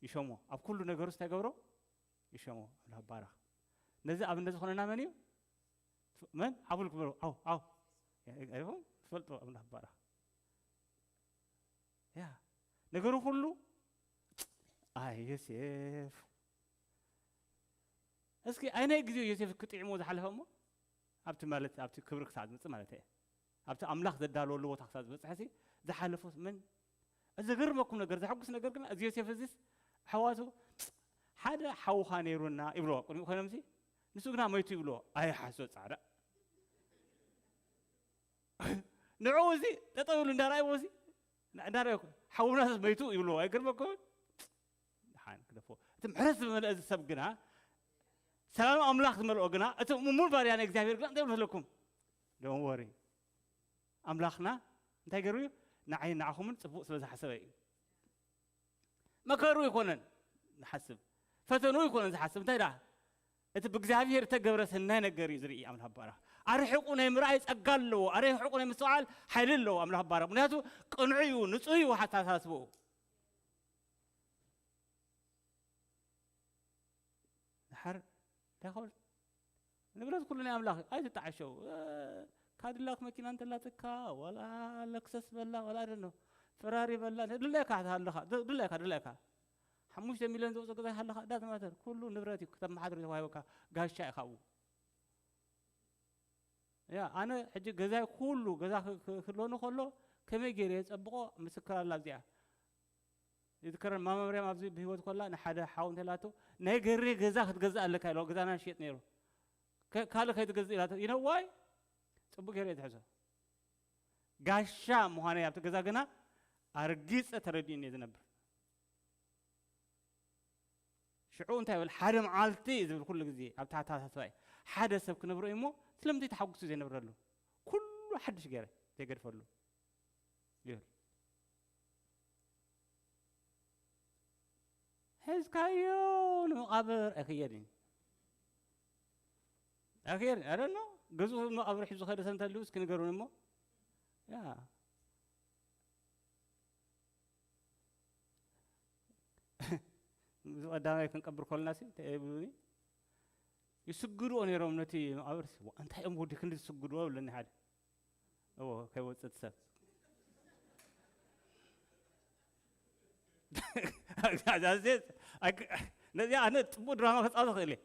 ይሸሞ። ኣብ ኩሉ ነገሩ እንታይ ገብሮ? ይሸሞ። ኣምላኽ ይባረኽ። ነዚ ኣብነት ዝኾነና መን እዩ? መን? ሓፉል ክበሉ። ዓው፣ ዓው። ኢኹም ትፈልጡ፣ ኣምላኽ ይባረኽ። ያ። ነገሩ ኩሉ፣ ኣይ ዮሴፍ። እስኪ ኣይናይ ግዜኡ ዮሴፍ ክጥዕሞ ዝሓለፈ እሞ፣ ኣብቲ ማለት፣ ኣብቲ ክብሪ ክሳዕ ዝመጽእ ማለት እየ። ኣብቲ ኣምላኽ ዘዳለወሉ ቦታ ክሳብ ዝበጽሐሲ ዝሓለፎስ መን? እዚ ዘገርመኩም ነገር፣ ዘሐጉስ ነገር ግና፣ እዚ ዮሴፍ እዚስ ኣሕዋቱ፣ "ሓደ ሓውኻ ነይሩና" ይብልዎ፣ ቅድሚኡ ኮይኖምሲ፣ "ንሱ ግና መይቱ" ይብልዎ። ኣይ ሓሶት ጻዕዳ። ንዕኡ እዚ ጠጠው ኢሉ እንዳረኣይዎ እዚ፣ ና-፣ እንዳረኣይዎ፣ "ሓውናስ መይቱ" ይብልዎ። ኣይገርመኩምን? ደሓን ክደፎ። እቲ ምሕረት ዝመልአ እዚ ሰብ ግና፣ ሰላም ኣምላኽ ዝመልኦ ግና፣ እቲ ሙሉ ባርያ ናይ እግዚኣብሔር ግና እንታይ ይብሉ ኣለኩም? Don't worry። ኣምላኽና እንታይ ገይሩ እዩ? ንዓይ ንዓኹምን ጽቡቕ ስለ ዝሓሰበ እዩ። መከሩ ኣይኮነን ዝሓስብ፣ ፈተኑ ኣይኮነን ዝሓስብ። እንታይ ደኣ? እቲ ብእግዚኣብሔር እተገብረ ሰናይ ነገር እዩ ዝርኢ ኣምላኽ ባረኽ። ኣርሒቑ ናይ ምርኣይ ጸጋ ኣለዎ። ኣርሒቑ ናይ ምስትውዓል ሓይሊ ኣለዎ ኣምላኽ ባረኽ። ምኽንያቱ ቅኑዕ እዩ፣ ንጹህ እዩ ኣተሓሳስብኡ። ድሓር እንታይ ክብል? ንብረት ኩሉ ናይ ኣምላኽ እዩ። ኣይትተዓሸው። እ፣ ካድላክ መኪና እንተላትካ፣ ዋላ ለክሰስ በላ፣ ዋላ፣ I don't know፣ ፈራሪ በላ፣ ድላይካ ትሃለኻ፣ ድ-፣ ድላይካ፣ ድላይካ። ሓሙሽተ ሚልዮን ዘውፅእ ገዛ ይሃለኻ፣ it doesn't matter። ኩሉ ንብረት እዩ፣ ክተመሓድሮ ተዋሂበካ፣ ጋሻ ኢኻ ኣብኡ። ያ፣ ኣነ ሕጂ ገዛይ ኩሉ፣ ገዛ ክ-፣ ክ-፣ ክህልወኒ ከሎ፣ ከመይ ገይረ የጸብቖ? ምስክር ኣላ እዚኣ። ይዝከረን ማማ መርያም ኣብዚ ብህይወት ኮላ ንሓደ ሓው እንተ ኢላቶ፣ "ናይ ገሬ ገዛ ክትገዝእ ኣለካ" ኢልዋ፣ ገዛና ንሽየጥ ነይሩ። ከ-፣ ካልእ ከይትገዝእ ኢላቶ። You know why? ጽቡቕ ገይረ እየ ዝሕዞ። ጋሻ ምዃነይ ኣብቲ ገዛ ግና ኣርጊጸ ተረዲኡኒ እየ ዝነብር። ሽዑ እንታይ ይብል? ሓደ መዓልቲ ዝብል ኩሉ ግዜ ኣብቲ ኣተሓሳስባ እዩ። ሓደ ሰብ ክነብሮ እዩ እሞ ስለምንታይ ተሓጉሱ ዘይነብረሉ? ኩሉ ሓድሽ ገይረ ዘይገድፈሉ ይብል። ሒዝካዮ ንመቓብር ኣይክየድን። ኣይክየድን። I don't know። ገዝኡ መቓብር ሒዙ ከደ ሰብ እንተልዩ እስኪ ንገሩን እሞ። ያ። እዚ ቀዳማይ ክንቀብር ከለና ሲ እንታይ ይብሉኒ? ይስግድዎ ነይሮም ነቲ መቓብር። "ዋ፣ እንታይ እዮም ወዲ ክንዲ ዝስግድዎ?" ይብለኒ ሓደ። እዎ፣ ከይወጽእ እቲ ሰብ። ዛዜት ኣግ- ነዚኣ ኣነ ጽቡቕ ድራማ ክጻወት ክእል እየ።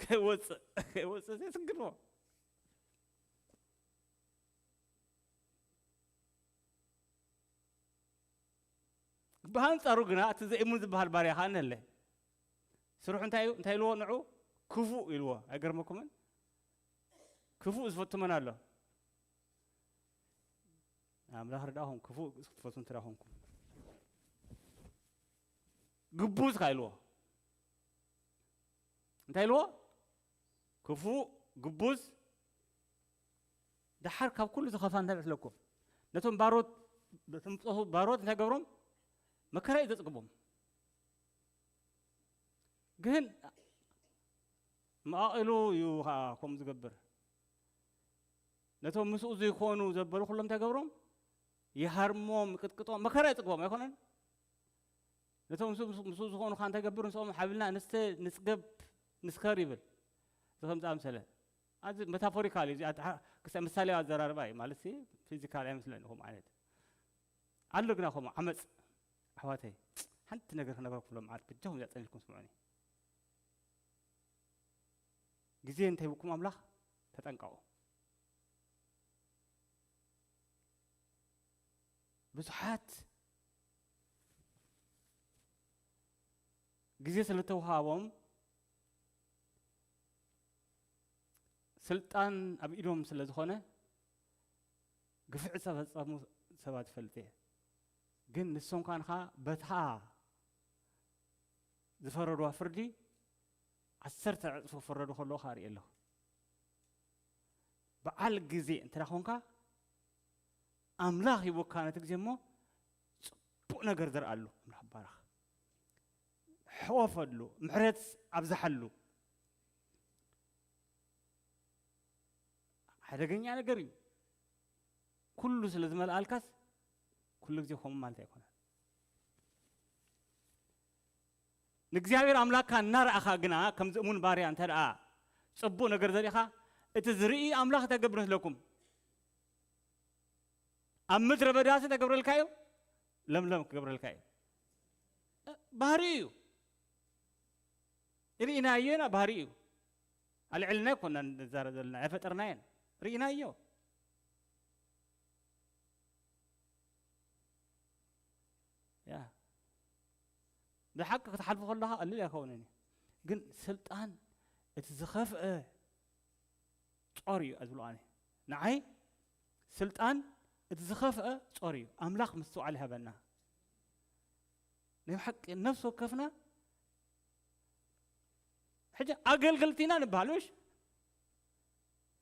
ከይወፅእ ከይወፅእ ዘስግድዎ። ብኣንጻሩ ግና እቲ ዘእሙን ዝበሃል ባርያ ከዓ ነለ። ስርሑ እንታይ እዩ? እንታይ ኢልዎ ንዑ? ክፉእ ኢልዎ። ኣይገርመኩምን? ክፉእ ዝፈቱ መን ኣሎ? ኣምላኽ ርዳኹም። ክፉእ ክትፈቱ እንተ ኾንኩም፣ ግቡዝ ከ ኢልዎ። እንታይ ኢልዎ? ክፉእ፣ ግቡዝ። ደሓር ካብ ኩሉ ዝኸፋ እንታይ መስለኩም? ነቶም ባሮት፣ ነቶም ጸፉ ባሮት እንታይ ገብሮም? መከራ እዩ ዘጽግቦም። ግን መቓቒሉ እዩ ከዓ ከምኡ ዝገብር። ነቶም ምስኡ ዘይኮኑ ዘበሉ ኩሎም እንታይ ገብሮም? ይሃርሞም፣ ይቅጥቅጦም፣ መከራ የጽግቦም ኣይኮነን? ነቶም ምስ-፣ ምስ-፣ ምስኡ ዝኾኑ ከዓ እንታይ ገብር? ንስኦም ሓቢልና ንስተ፣ ንጽገብ፣ ንስከር ይብል። እዚ ከምዚ ኣምሰለ። ኣዚ መታፎሪካል እዩ። እዚ ኣት-፣ ሓ-፣ ክሳ-፣ ምሳሌ ኣዘራርባ እዩ። ማለት ሲ ፊዚካል ኣይመስለኒ ከምኡ ዓይነት። ኣሎ ግና ከምኡ ዓመጽ። ኣሕዋተይ፣ ሓንቲ ነገር ክነግረኩም ሎም ዓት፣ በጃኹም እዚኣ ጸኒልኩም ስምዑኒ። ግዜ እንተሂብኩም ኣምላኽ ተጠንቀቑ። ብዙሓት ግዜ ስለ ተውሃቦም፣ ስልጣን ኣብ ኢዶም ስለ ዝኾነ፣ ግፍዒ ዝፈጸሙ ሰባት ይፈልጥ እየ። ግን ንሶም ከኣ ንኻ በታ ዝፈረድዋ ፍርዲ ዓሰርተ ዕጽፊ ክፍረዱ ከለዉ ከኣ ርኢ ኣለኹ። በዓል ግዜ እንተ ደኣ ኾንካ፣ ኣምላኽ ሂቡካ ነቲ ግዜ እሞ፣ ጽቡቕ ነገር ዘርኣሉ ኣምላኽ ይባረኽ። ሕወፈሉ፣ ምሕረት ኣብዝሓሉ። ሓደገኛ ነገር እዩ። ኩሉ ስለ ዝመልኣልካስ፣ ኩሉ ግዜ ከምኡ ማለት ኣይኮነን። ንእግዚኣብሔር ኣምላኽካ እናረኣኻ ግና፣ ከም ዝእሙን ባርያ እንተ ደኣ ጽቡቕ ነገር ዘሪእኻ፣ እቲ ዝርኢ ኣምላኽ እንታይ ክገብር መስለኩም? ኣብ ምድረ በዳሲ እንታይ ክገብረልካ እዩ? ለምለም ክገብረልካ እዩ። ባህሪ እዩ። ርኢናዮ ኢና፣ ባህሪ እዩ። ኣልዕልና ኣይኮና ንዛረብ ዘለና፣ ኣይፈጠርናየን። ርኢናዮ። ያ። ብሓቂ ክትሓልፎ ከለኻ ቀሊል ኣይከውንን እዩ። ግን ስልጣን እቲ ዝኸፍአ ጾር እዩ ዝብሎ ኣነ። ንዓይ ስልጣን እቲ ዝኸፍአ ጾር እዩ። ኣምላኽ ምስትውዓል ይሃበና። ናይ ብሓቂ ነፍሲ ወከፍና ሕጂ ኣገልገልቲ ኢና ንበሃል፣ ምሽ?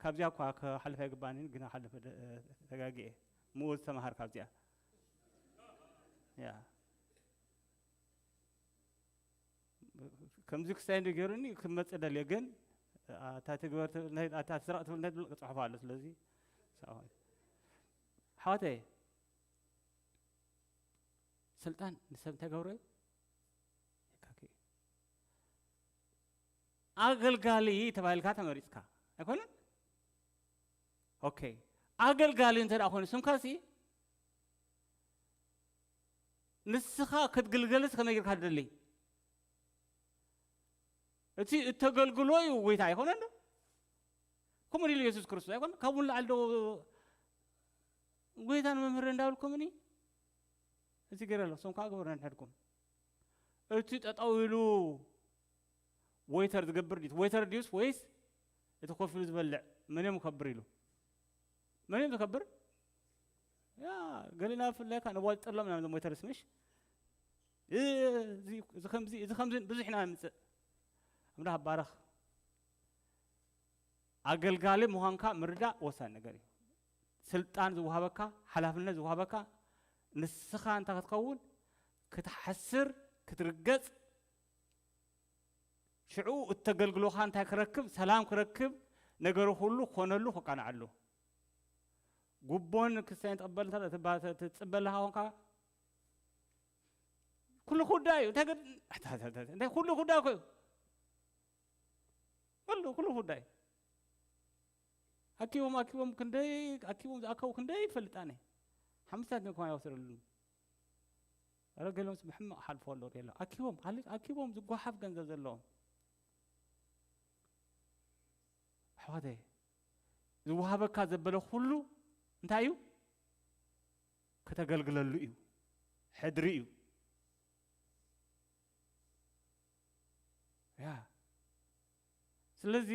ካብዚኣ እኳ ክሓልፍ ኣይግባእን፣ ግን ክሓልፍ ደ-፣ ተጋግየ። ምኡ ዝተምሃር ካብዚኣ። ያ። ከምዚ ክሳይ እንዲ ገይሩኒ ክመጽእ ደልየ፣ ግን ኣታ ትግበር ትብል፣ ናይ፣ ኣታ ትስረቕ ትብል፣ ናይ ትብል ክጽሕፎ ኣሎ። ስለዚ፣ ኣሕዋተይ፣ ስልጣን ንሰብ እንታይ ገብሮ እዩ? የካክእ እዩ። ኣገልጋሊ ተባሂልካ ተመሪጽካ ኣይኮነን? ኦኬ። ኣገልጋሊ እንተ ደኣ ኮይኑ ስምካሲ፣ ንስኻ ክትግልገልስ ከመይ ጌርካ ትደሊ? እቲ እተገልግሎ እዩ ጎይታ ኣይኮነን ዶ? ከምኡ ኢሉ የሱስ ክርስቶስ ኣይኮነ? ካብኡ ንላዕሊ ዶ ጎይታን መምህርን እንዳበልኩምኒ? እዚ ገይረ ኣሎ፣ እሶም ከዓ ግበሩ ነንሕድኩም። እቲ ጠጠው ኢሉ ወይተር ዝገብር ድዩ? ወይተር ድዩስ ወይስ እቲ ኮፍ ኢሉ ዝበልዕ? መን እዮም ከብር ኢሉ? መን እዮም ዝከብር? ያ፣ ገሊና ብፍላይ ከዓ ነዋጥጠሎም ኢና ነዞም ወይተርስ፣ ምሽ? እዚ፣ እዚ ከምዚ፣ እዚ ከምዚ ብዙሕ ኢና ንምፅእ። ኣምላኽ ባረኽ። ኣገልጋሊ ምዃንካ ምርዳእ ወሳኒ ነገር እዩ። ስልጣን ዝወሃበካ፣ ሓላፍነት ዝወሃበካ፣ ንስኻ እንታይ ክትከውን፣ ክትሓስር፣ ክትርገጽ፣ ሽዑ እተገልግሎኻ እንታይ ክረክብ፣ ሰላም ክረክብ፣ ነገሩ ኩሉ ክኾነሉ፣ ክቃንዓሉ። ጉቦን ክስታይን ትቕበል እንተ ትባ-፣ ተ-፣ ትጽበ ኣለኻ ኾንካ፣ ኩሉ ክውዳእ እዩ። እንታይ ገድ-፣ እንታይ ኩሉ ክውዳእ እኮ እዩ። ኩሉ፣ ኩሉ ክውዳእ እዩ። ኣኪቦም፣ ኣኪቦም ክንደይ፣ ኣኪቦም ዝኣከቡ ክንደይ ይፈልጥ ኣነ። ሓምሳት ግን ከማን ኣይወሰደሉን። ረ ገሎም ብሕማቕ ሓልፎ ኣሎ ሪኤ ኣለኹ። ኣኪቦም ኣኪቦም ዝጓሓፍ ገንዘብ ዘለዎም ኣሕዋተይ፣ ዝወሃበካ ዘበለ ኩሉ እንታይ እዩ? ከተገልግለሉ እዩ፣ ሕድሪ እዩ። ያ ስለዚ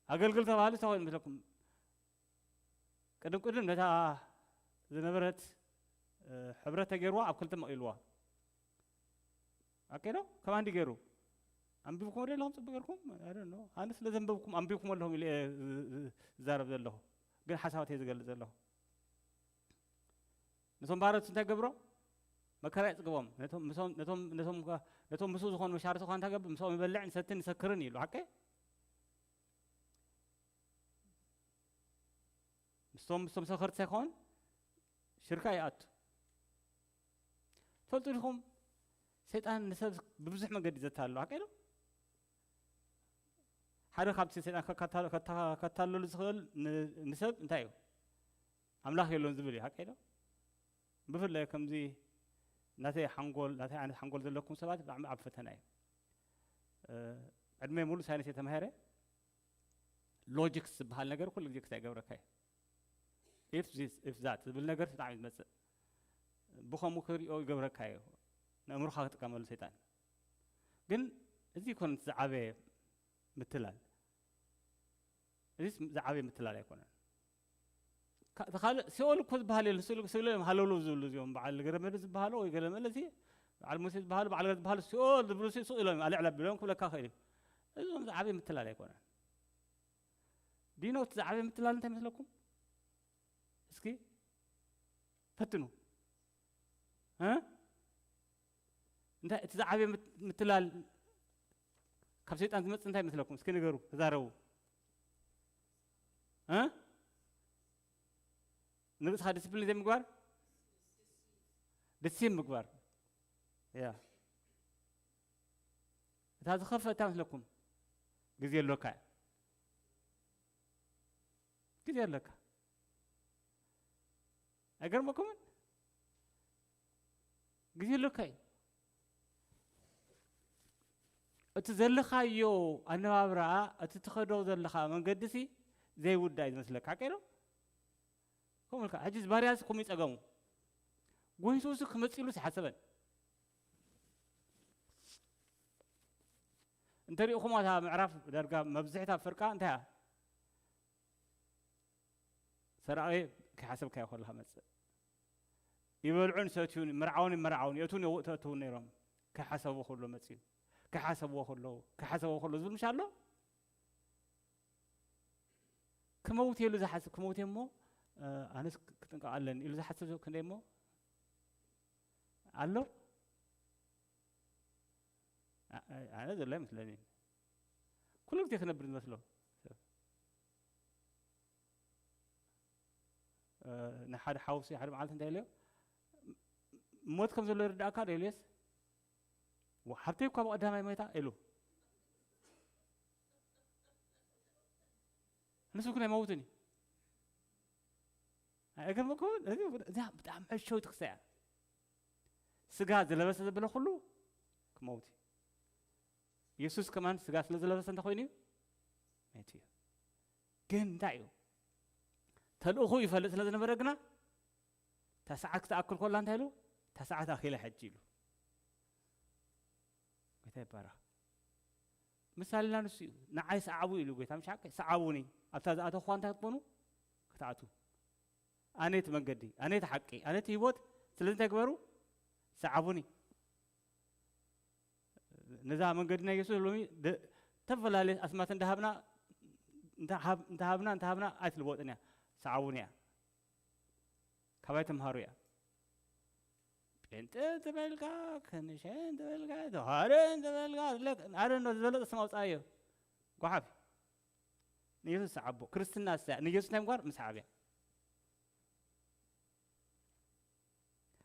ኣገልግል ተባህሉ እንታይ ኮይኑ መስለኩም? ቅድም ቅድም ነታ ዝነበረት ሕብረት ተገይርዋ ኣብ ክልተ መቒልዋ። ኣኬዶ ከማንዲ ገይሩ ኣንቢብኩም ወደ ኣለኹም ጽቡቅ ገርኩም። ኣነ ስለ ዘንበብኩም ኣንቢብኩም ኣለኹም ኢለ ዝዛረብ ዘለኹ፣ ግን ሓሳባት እየ ዝገልጽ ዘለኹ። ነቶም ባሮት እንታይ ገብሮ? መከራ የጽግቦም። ነቶም ምስኡ ዝኾኑ መሻርቱ ኳ እንታይ ገብር? ምስኦም ይበልዕን ይሰትን ይሰክርን ኢሉ ሓቀ ምስቶም ምስቶም ሰኸርቲ ሳይኮን ሽርካ ይኣቱ። ትፈልጡ ዲኹም? ሰይጣን ንሰብ ብብዙሕ መንገዲ ዘታልሎ ሓቀ ዶ? ሓደ ካብቲ ሰይጣን ከታለሉ ዝኽእል ንሰብ እንታይ እዩ? ኣምላኽ የሎን ዝብል እዩ ሓቀ ዶ? ብፍላይ ከምዚ ናተይ ሓንጎል ናተይ ዓይነት ሓንጎል ዘለኩም ሰባት ብጣዕሚ ኣብ ፈተና እዩ። ዕድመ ሙሉ ሳይንስ የተማሄረ ሎጂክስ ዝበሃል ነገር ኩሉ ግዜ ክሳይ ገብረካ እዩ። ኢፍ ዚስ ኢፍ ዛት ዝብል ነገር ብጣዕሚ ዝመፅእ ብኸምኡ ክሪኦ ይገብረካ እዩ። ንእምሮኻ ክጥቀመሉ ሰይጣን ግን እዚ ይኮነ ዝዓበየ ምትላል እዚ ዝዓበየ ምትላል ኣይኮነን። ካልእ ሲኦል እኮ ዝበሃል የለን። ስእሉ እዮም ሃለውለው ዝብሉ እዚኦም በዓል ገረመለ ዝበሃሉ ወይ ገለመለ ሲ በዓል ሙሴ ዝበሃሉ በዓል ዝበሃሉ ሲኦል ዝብሉ ሲ ስቕ ኢሎም ኣልዕላ ቢሎም ክብለካ ክእል እዩ። እዞም ዝዓበየ ምትላል ኣይኮነን። ዲኖት ዝዓበየ ምትላል እንታይ መስለኩም? እስኪ ፈትኑ። እ እንታይ እቲ ዝዓበየ ምት- ምትላል ካብ ሰይጣን ዝመጽእ እንታይ መስለኩም? እስኪ ንገሩ፣ ተዛረቡ። እ ንርእስኻ ዲስፕሊን ዘይምግባር፣ ደሴም ምግባር። ያ እታ ዝኸፍአ እታ መስለኩም ግዜ ኣሎካ፣ ግዜ ኣለካ። ኣይገርመኩምን? ግዜ ኣለካ እዩ። እቲ ዘለኻዮ ኣነባብራ፣ እቲ ትኸዶ ዘለኻ መንገዲ ሲ ዘይውዳእ እዩ ዝመስለካ። ሓቀይ ዶ? ከምኡ ኢልካ ሕጂ እዚ ባርያ ሲ ከምኡ እዩ ጸገሙ። ጎይቱ ሲ ክመጽእ ኢሉ ሲ ሓሰበን። እንተ ሪእኹም እታ ምዕራፍ ዳርጋ መብዝሕታ ፍርቃ እንታይ እያ? ሰራቒ ከይሓሰብካዮ ከለኻ መጽእ። ይበልዑን ይሰትዩን፣ ይምርዓውን ይመርዓውን፣ የእትውን የእትውን ነይሮም። ከይሓሰብዎ ከሎ መጽዩ። ከይሓሰብዎ ከለዉ፣ ከይሓሰብዎ ከሎ ዝብል ምሽ ኣሎ? ክመውት ኢሉ ዝሓስብ፣ ክመውት እየ እሞ ኣነስ ክጥንቀቕ ኣለኒ ኢሉ ዝሓስብ ሰብ ክንደይ እሞ ኣሎ? ኣነ ዘሎ ኣይመስለኒ። ኩሉ ግዜ ክነብር ዝመስሎ ንሓደ ሓውሲ ሓደ መዓልቲ እንታይ ኢለዮ፣ ሞት ከም ዘሎ ይርዳእካ ዶ ኢሉየስ፣ ሃብተይ እኳ ብቐዳማይ ሞይታ ኢሉ። ንሱ ግን ኣይመውትን እዩ። ኣይገርመኩም? እዚ እዚኣ ብጣዕሚ ሕሸውቲ ክሳያ ስጋ ዝለበሰ ዘበለ ኩሉ ክመውት እዩ። የሱስ ከማን ስጋ ስለ ዝለበሰ እንተኮይኑ እዩ መይቱ እዩ። ግን እንታይ እዩ ተልእኹ ይፈልጥ ስለ ዝነበረ ግና እታ ሰዓት ክትኣክል ኮላ እንታይ ኢሉ እታ ሰዓት ኣኺለ ሕጂ ኢሉ። ጎይታ ይባረኽ። ምሳሌና ንሱ እዩ። ንዓይ ሰዓቡ ኢሉ ጎይታ ምሽ ሓቀይ ሰዓቡኒ ኣብታ ዝኣተኹዋ እንታይ ክትኮኑ ክትኣቱ ኣነ እቲ መንገዲ ኣነ እቲ ሓቂ ኣነ እቲ ህይወት ስለዚ እንታይ ግበሩ ሰዓቡኒ። ነዛ መንገዲ ናይ የሱስ ሎሚ ተፈላለየ ኣስማት እንዳሃብና እንዳሃብና እንዳሃብና ኣይትልወጥን እያ። ሰዓቡን እያ። ካባይ ተምሃሩ እያ። ጴንጤ ተበልካ ክንሸ ተበልካ ተዋህደ ተበልካ ኣረ ኖ ዝበለጠ ስም ኣውፃእዮ። ጓሓፍ ንየሱስ ሰዓቦ ክርስትና ንየሱስ ናይ ምጓር ምስሓብ እያ።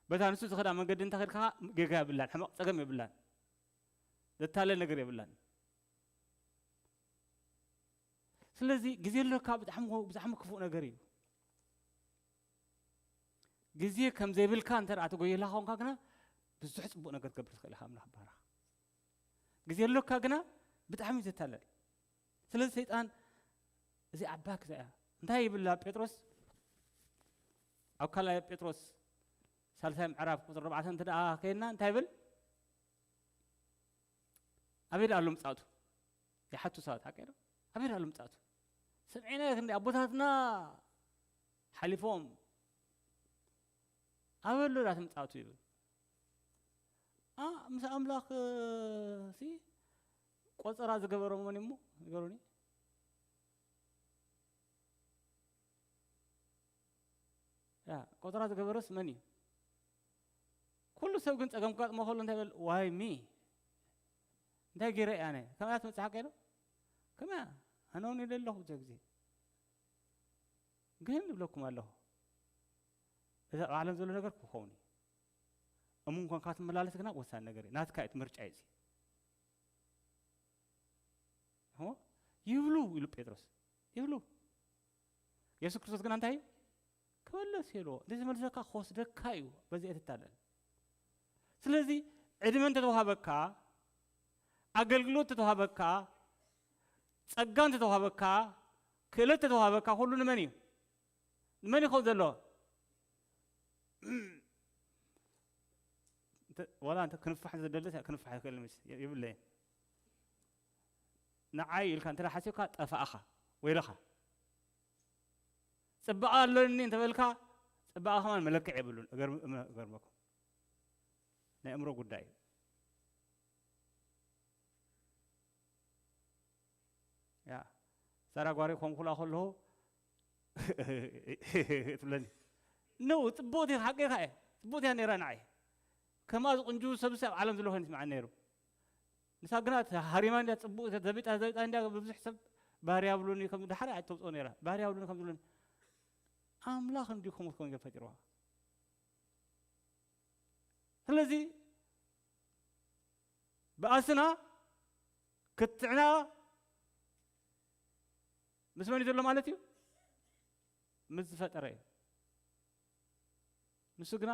በታ ንሱ ዝኸዳ መንገዲ እንተኸድካ ጌጋ የብላን፣ ሕመቕ ጸገም የብላን፣ ዘታለል ነገር የብላን። ስለዚ ግዜ ኣለካ ብጣዕሚ ብጣዕሚ ክፉእ ነገር እዩ። ግዜ ከም ዘይብልካ እንተ ደኣ ትጎይላ ኾንካ ግና ብዙሕ ጽቡቕ ነገር ክትገብር ትኽእል ኢኻ። ኣምላኽ ይባረኽ። ግዜ ኣሎካ ግና ብጣዕሚ እዩ ዘታለል። ስለዚ ሰይጣን እዚ ዓባክ እዚኣ እንታይ ይብል ኣብ ጴጥሮስ? ኣብ ካልኣይ ጴጥሮስ ሳልሳይ ምዕራፍ ቁጽሪ ኣርባዕተ እንተ ደኣ ከይድና እንታይ ይብል? ኣበይ ደኣ ኣሎ ምጽኣቱ? ይሓቱ ሰባት ሓቀይ ዶ? ኣበይ ደኣ ኣሎ ምጽኣቱ? ሰምዒና ክንዲ ኣቦታትና ሓሊፎም ኣበይ ኣሎ ዳት ምጽኣቱ ይብል። ኣ ምስ ኣምላኽ ሲ ቆጸራ ዝገበሮ መን እሞ ንገሩኒ። ያ ቆጸራ ዝገበረስ መን እዩ? ኩሉ ሰብ ግን ጸገም ክጋጥሞ ከሎ እንታይ ይብል? ዋይ ሚ እንታይ ገይረ እየ ኣነ? ከምያ ትመጽእ ሓቀይ ዶ? ከምያ ኣነ እውን ኢለ ኣለኹ ብዙሕ ግዜ። ግን እብለኩም ኣለኹ እዚ ኣብ ዓለም ዘሎ ነገር ክኸውን እዩ። እሙን ኮንካ ትመላለስ ግና ወሳኒ ነገር እዩ። ናትካ እዩ እቲ ምርጫ እዩ እዚ። እሞ ይብሉ ኢሉ ጴጥሮስ ይብሉ። የሱስ ክርስቶስ ግና እንታይ እዩ? ክመለስ የልዎ። እንተ ዝመልሰካ ክወስደካ እዩ። በዚ ኣይትታለል። ስለዚ ዕድመ እንተተዋሃበካ፣ ኣገልግሎት እንተተዋሃበካ፣ ጸጋ እንተተዋሃበካ፣ ክእለት እንተተዋሃበካ፣ ኩሉ ንመን እዩ? ንመን ይኸውን ዘሎ? እንተ- ዋላ እንተ ክንፋሕ ዘደለስ ክንፋሕ ይኽእል ምስ የብለይን። ንዓይ ኢልካ እንተ ሓሲብካ ጠፋእኻ ወይለኻ። ጽባቐ ኣለኒ እንተበልካ ጽባቐ ከማን መለክዕ የብሉን። እገርም- እገርመኩም ናይ እምሮ ጉዳይ እዩ። ያ ሳራ ጓሪ ኮንኩላ ከለኹ ትብለኒ ነው ጽቡቕቲ ሓቂኻ እየ ጽቡቕቲ እያ ነይራ ንዓይ ከማ ዝቕንጁ ሰብሲ ኣብ ዓለም ዘሎ ኮይኑ ስምዓ ነይሩ ንሳ ግና ሃሪማ እንዲያ ጽቡቕ ዘቢጣ ዘቢጣ እንዲያ ብዙሕ ሰብ ባህሪ ያብሉኒ ከም ድሓር ኣይተውፅኦ ነይራ ባህሪ ያብሉኒ ከም ዝብሉኒ ኣምላኽ እንዲዩ ከምኡ ክኸውን ፈጢርዋ ስለዚ ብኣስና ክትዕና ምስ መን እዩ ዘሎ ማለት እዩ? ምስ ዝፈጠረ እዩ። ንሱ ግና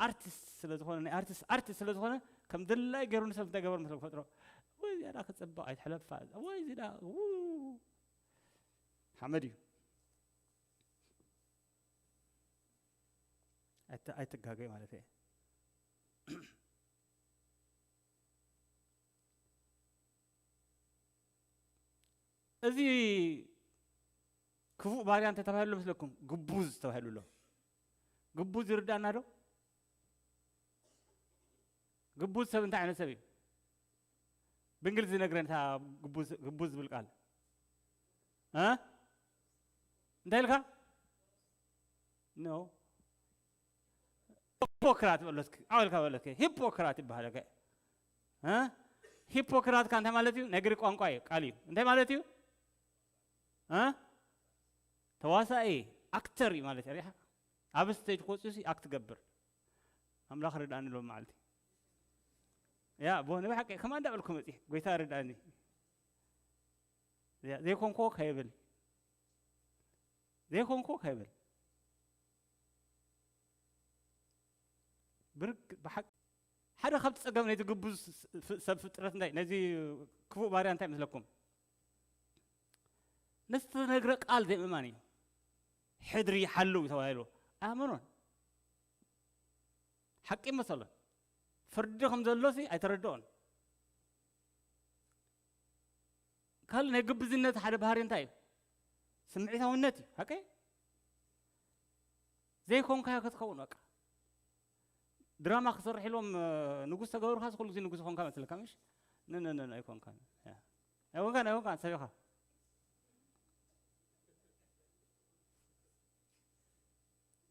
ኣርቲስት ስለ ዝኾነ ናይ ኣርቲስት ኣርቲስት ስለ ዝኾነ ከም ድላይ ገይሩ ንሰብ እንታይ ገበር መስሎ ክፈጥሮ ወይ ዝያዳ ክፅብቕ ኣይትሕለፋ ወይ ዝዳ ሓመድ እዩ። ኣይትጋገይ ማለት እየ። እዚ ክፉእ ባርያ እንተ ተባሂሉ መስለኩም ግቡዝ ተባሂሉ ኣሎ። ግቡዝ ይርዳና ዶ? ግቡዝ ሰብ እንታይ ዓይነት ሰብ እዩ? ብእንግሊዝ ዝነግረን እታ ግቡዝ ዝብል ቃል እ እንታይ ኢልካ? ኖ ሂፖክራት በለትክ ኣበልካ በለትክ ሂፖክራት ይበሃል። እ ሂፖክራትካ እንታይ ማለት እዩ? ናይ ግሪክ ቋንቋ እዩ ቃል እዩ። እንታይ ማለት እዩ? እ ተዋሳኢ ኣክተር እዩ ማለት እዩ። ሪኢኻ ኣብ ስቴጅ ክወፅኡ ሲ ኣክት ገብር ኣምላኽ ርዳእኒ ሎም መዓልቲ ያ ቦነ ብሓቂ ከማ እንዳበልኩ መፂ ጎይታ ርዳእኒ ዘይኮንኮ ከይብል ዘይኮንኮ ከይብል ብርግ ብሓቂ ሓደ ካብቲ ጸገም ነዚ ግቡዝ ሰብ ፍጥረት እንታይ ነዚ ክፉእ ባርያ እንታይ መስለኩም? ነቲ ተነግረ ቃል ዘይምእማን እዩ። ሕድሪ ሓልው ተባሂሉ ኣያመኖን ሓቂ መሰሎን ፍርዲ ከም ዘሎሲ ኣይተረድኦን። ካልእ ናይ ግብዝነት ሓደ ባህሪ እንታይ እዩ? ስምዒታውነት እዩ። ሓቀይ ዘይኮንካዮ ክትኸውን በቃ ድራማ ክሰርሕ ኢሎም ንጉስ ተገብርካ ኩሉ ግዜ ንጉስ ኾንካ መስለካ ምሽ ንንንን ኣይኮንካን ኣይኮንካን ኣይኮንካን ሰቢኻ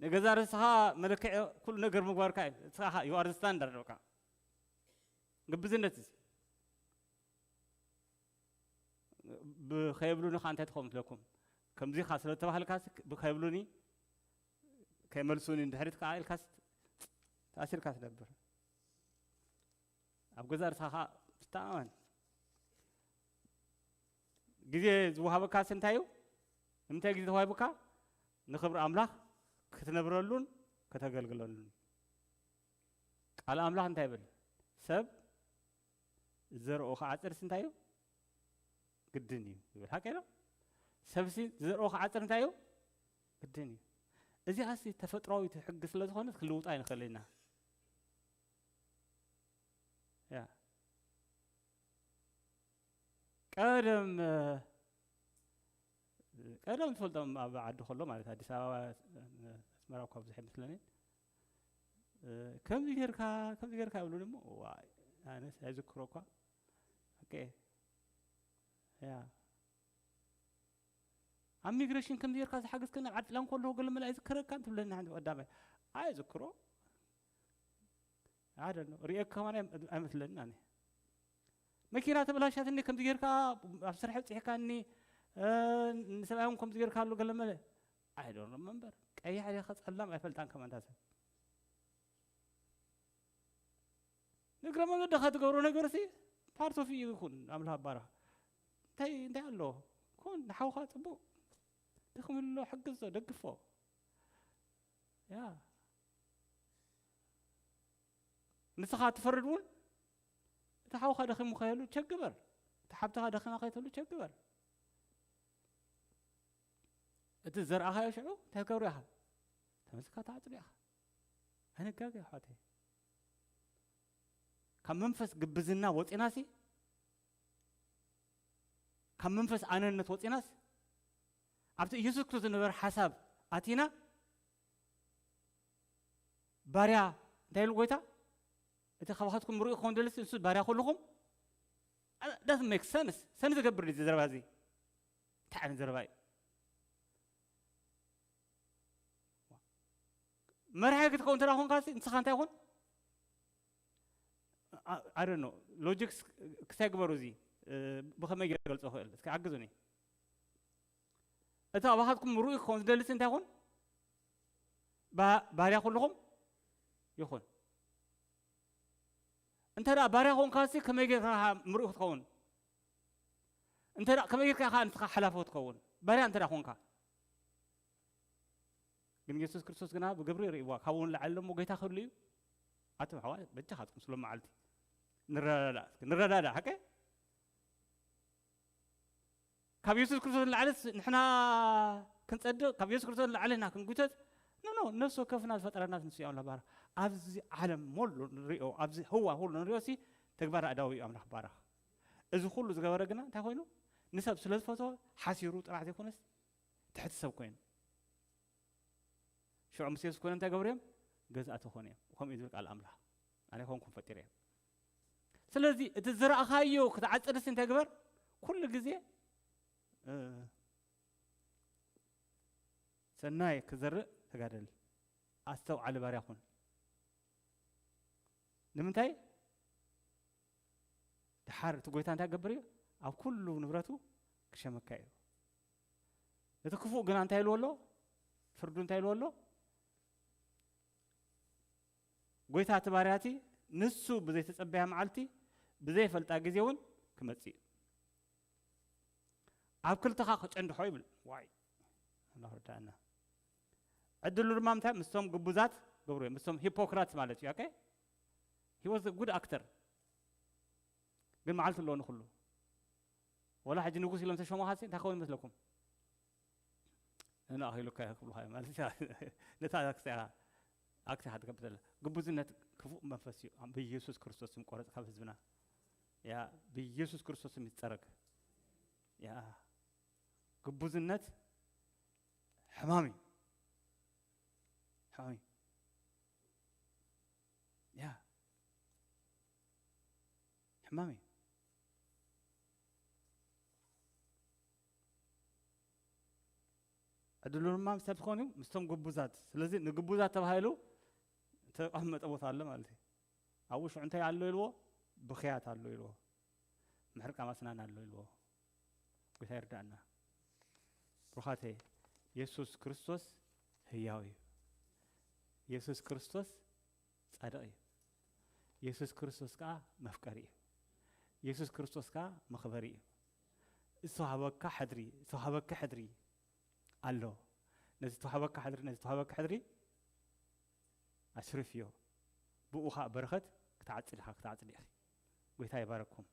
ንገዛ ርእስኻ መለክዒ ኩሉ ነገር ምግባርካ እዩ። እስኻ you are the standard በቃ ግብዝነት እዚ ብኸየብሉኒ ከዓ እንታይ ትኸውን ትለኩም ከምዚ ካ ስለ ተባህልካ ብኸየብሉኒ ከይመልሱኒ እንድሕሪት ከዓ ኢልካ ተኣሲርካ ትነብር ኣብ ገዛ ርእስኻ ከዓ ትተኣመን ግዜ ዝወሃበካ እንታይ እዩ ንምንታይ ግዜ ተዋሂቡካ ንኽብሪ ኣምላኽ ክትነብረሉን ከተገልግለሉን። ቃል ኣምላኽ እንታይ ይብል? ሰብ ዘርኡ ክዓጽድስ እንታይ እዩ? ግድን እዩ ይብል። ሓቂ ነው። ሰብሲ ዘርኡ ክዓጽድ እንታይ እዩ? ግድን እዩ። እዚኣሲ ተፈጥሯዊት ሕጊ ስለ ዝኾነት ክልውጣ ኣይንኽእል ኢና። ያ ቀደም ቀደም ትፈልጦም ኣብ ዓዲ ከሎ ማለት ኣዲስ ኣበባ ኣስመራ እኳ ብዙሕ ኣይመስለንን። ከምዚ ጌርካ ከምዚ ጌርካ ይብሉ ደሞ ዋይ ኣነስ ኣይዝክሮ እኳ። ኦኬ ያ ኣብ ሚግሬሽን ከምዚ ጌርካ ዝሓገዝከኒ ኣብ ዓዲ ጥላን ከለኹ ገለ መለ ኣይዝክረካን ትብለኒ ሓንቲ ቀዳማይ ኣይዝክሮ። ኣደ ሪኤካ ከማን ኣይመስለንን ኣነ። መኪና ተበላሻትኒ ከምዚ ጌርካ ኣብ ስራሕ ብፅሕካኒ ንሰብኣይ እውን ከምዚ ጌርካ ኣሎ ገለ መለ ኣይዶርም መንበር ቀያሕ ዲኻ ጸላም ኣይፈልጣን ከማንታ ሰብ ንግረ መገድኻ ትገብሮ ነገር ሲ ፓርት ኦፍ ይኹን ኣምላኽ ባራ እንታይ እንታይ ኣሎ ኩን ንሓውኻ ጽቡቕ ደኽምሎ ሕግዞ ደግፎ ያ ንስኻ ትፈርድ እውን እቲ ሓውኻ ደኺሙ ከየሉ ቸግበር እቲ ሓብትኻ ደኺማ ከይተሉ ቸግበር እቲ ዘርኣኻዮ ሽዑ እንታይ ትገብሩ ኢኻ ተመስካ ተዓፅዱ ኢኻ ኣይንጋገ ኣሕዋተይ ካብ መንፈስ ግብዝና ወፂናሲ ካብ መንፈስ ኣነነት ወፂናስ ኣብቲ ኢየሱስ ክርስቶስ ዝነበረ ሓሳብ ኣቲና ባርያ እንታይ ኢሉ ጎይታ እቲ ካባኻትኩም ምርኡ ክኸውን ደልስ ንሱ ባርያ ኩልኹም ዳት ሜክ ሰንስ ሰንስ ዝገብር እዚ ዘረባ እዚ እንታይ ዓይነት ዘረባ እዩ መርሓይ ክትከውን እንተ ኮንካ ንስኻ እንታይ ይኹን ኣደ ሎጂክስ ክሳይ ግበሩ እዚ ብኸመይ ገይረ ገልፆ ክእል እስኪ ዓግዙኒ እቲ ኣባኻትኩም ምርኡ ክኸውን ዝደልስ እንታይ ይኹን ባርያ ኩልኹም ይኹን እንተ ደኣ ባርያ ኮንካ ሲ ከመይ ጌርካ ምርኡ ክትኸውን እንተ ከመይ ጌርካ ኢኻ ንስኻ ሓላፊ ክትኸውን ባርያ እንተ ኮንካ ግን የሱስ ክርስቶስ ግና ብግብሪ ይርእይዋ ካብኡ ንላዕሊ እሞ ጌታ ክህሉ እዩ ኣቶም ኣሕዋት በጃኻትኩም ስሎም መዓልቲ ንረዳዳ እስኪ ንረዳዳ ሓቀ ካብ የሱስ ክርስቶስ ንላዕሊ ንሕና ክንጸድቕ ካብ የሱስ ክርስቶስ ንላዕሊ ና ክንጉተት ኖ ኖ ነፍሲ ወከፍና ዝፈጠረና ንሱ እዮም ለባር ኣብዚ ዓለም ሞሉ ንሪኦ ኣብዚ ህዋ ሁሉ ንሪኦ ሲ ተግባር ኣእዳዊ እዩ ኣምላኽ ባረኽ እዚ ኩሉ ዝገበረ ግና እንታይ ኮይኑ ንሰብ ስለ ዝፈትዎ ሓሲሩ ጥራሕ ዘይኮነስ ትሕቲ ሰብ ኮይኑ ሽዑ ምስ የሱስ ኮይኖም እንታይ ገብሩ እዮም ገዛእቲ ኮኑ እዮም ከምኡ እዩ ዝብል ቃል ኣምላኽ ኣነ ኮንኩም ፈጢረ እዮም ስለዚ እቲ ዝረእኻዮ ክትዓፅድስ እንታይ ግበር ኩሉ ግዜ ሰናይ ክዘርእ ተጋደል ኣስተውዓሊ ባርያ ኩን ንምንታይ ድሓር እቲ ጎይታ እንታይ ገብር እዩ ኣብ ኩሉ ንብረቱ ክሸመካ እዩ እቲ ክፉእ ግና እንታይ ኢልዎ ኣሎ ፍርዱ እንታይ ኢልዎ ኣሎ ጎይታ እቲ ባርያ እቲ ንሱ ብዘይተጸበያ መዓልቲ ብዘይፈልጣ ግዜ እውን ክመጽእ እዩ። ኣብ ክልተኻ ክጨንድሖ ይብል። ዋይ ኣምላኽ ርዳእና። ዕድሉ ድማ ምንታይ ምስቶም ግቡዛት ገብሩ እዮም። ምስቶም ሂፖክራትስ ማለት እዩ። ኦኬ he was a good actor ግን መዓልቲ ኣለዎ ንኹሉ። ወላ ሕጂ ንጉስ ኢሎም ተሾሞኻሲ እንታይ ክኸውን ይመስለኩም? ንኣኺሉካ ክብሉኻ ማለት ነታ ክሳኻ ኣክቲ ሓትገብር ዘላ ግቡዝነት ክፉእ መንፈስ እዩ። ብኢየሱስ ክርስቶስ ስም ቆረጽ ካብ ህዝብና ያ ብኢየሱስ ክርስቶስ ስም ይጸረግ። ያ ግቡዝነት ሕማም እዩ። ሕማም እዩ። ያ ሕማም እዩ። ዕድሉ ድማ ምሳብ ትኾን እዩ ምስቶም ግቡዛት። ስለዚ ንግቡዛት ተባሂሉ ዝተቐመጠ ቦታ ኣሎ ማለት እዩ። ኣብኡ ሽዑ እንታይ ኣሎ ኢልዎ? ብኽያት ኣሎ ኢልዎ። ምሕርቃም ኣስናን ኣሎ ኢልዎ። ጎይታ ይርዳእና። ብሩኻተይ የሱስ ክርስቶስ ህያው እዩ። የሱስ ክርስቶስ ጻድቕ እዩ። የሱስ ክርስቶስ ከኣ መፍቀሪ እዩ። የሱስ ክርስቶስ ከኣ መኽበሪ እዩ። ዝተዋህበካ ሕድሪ፣ ዝተዋህበካ ሕድሪ ኣሎ። ነዚ ዝተዋህበካ ሕድሪ፣ ነዚ ዝተዋህበካ ሕድሪ ኣስርፍዮ። ብኡ ኸዓ በረኸት ክትዓጽድ ኢኻ፣ ክትዓጽዲ ኢኺ። ጎይታ ይባረኩም።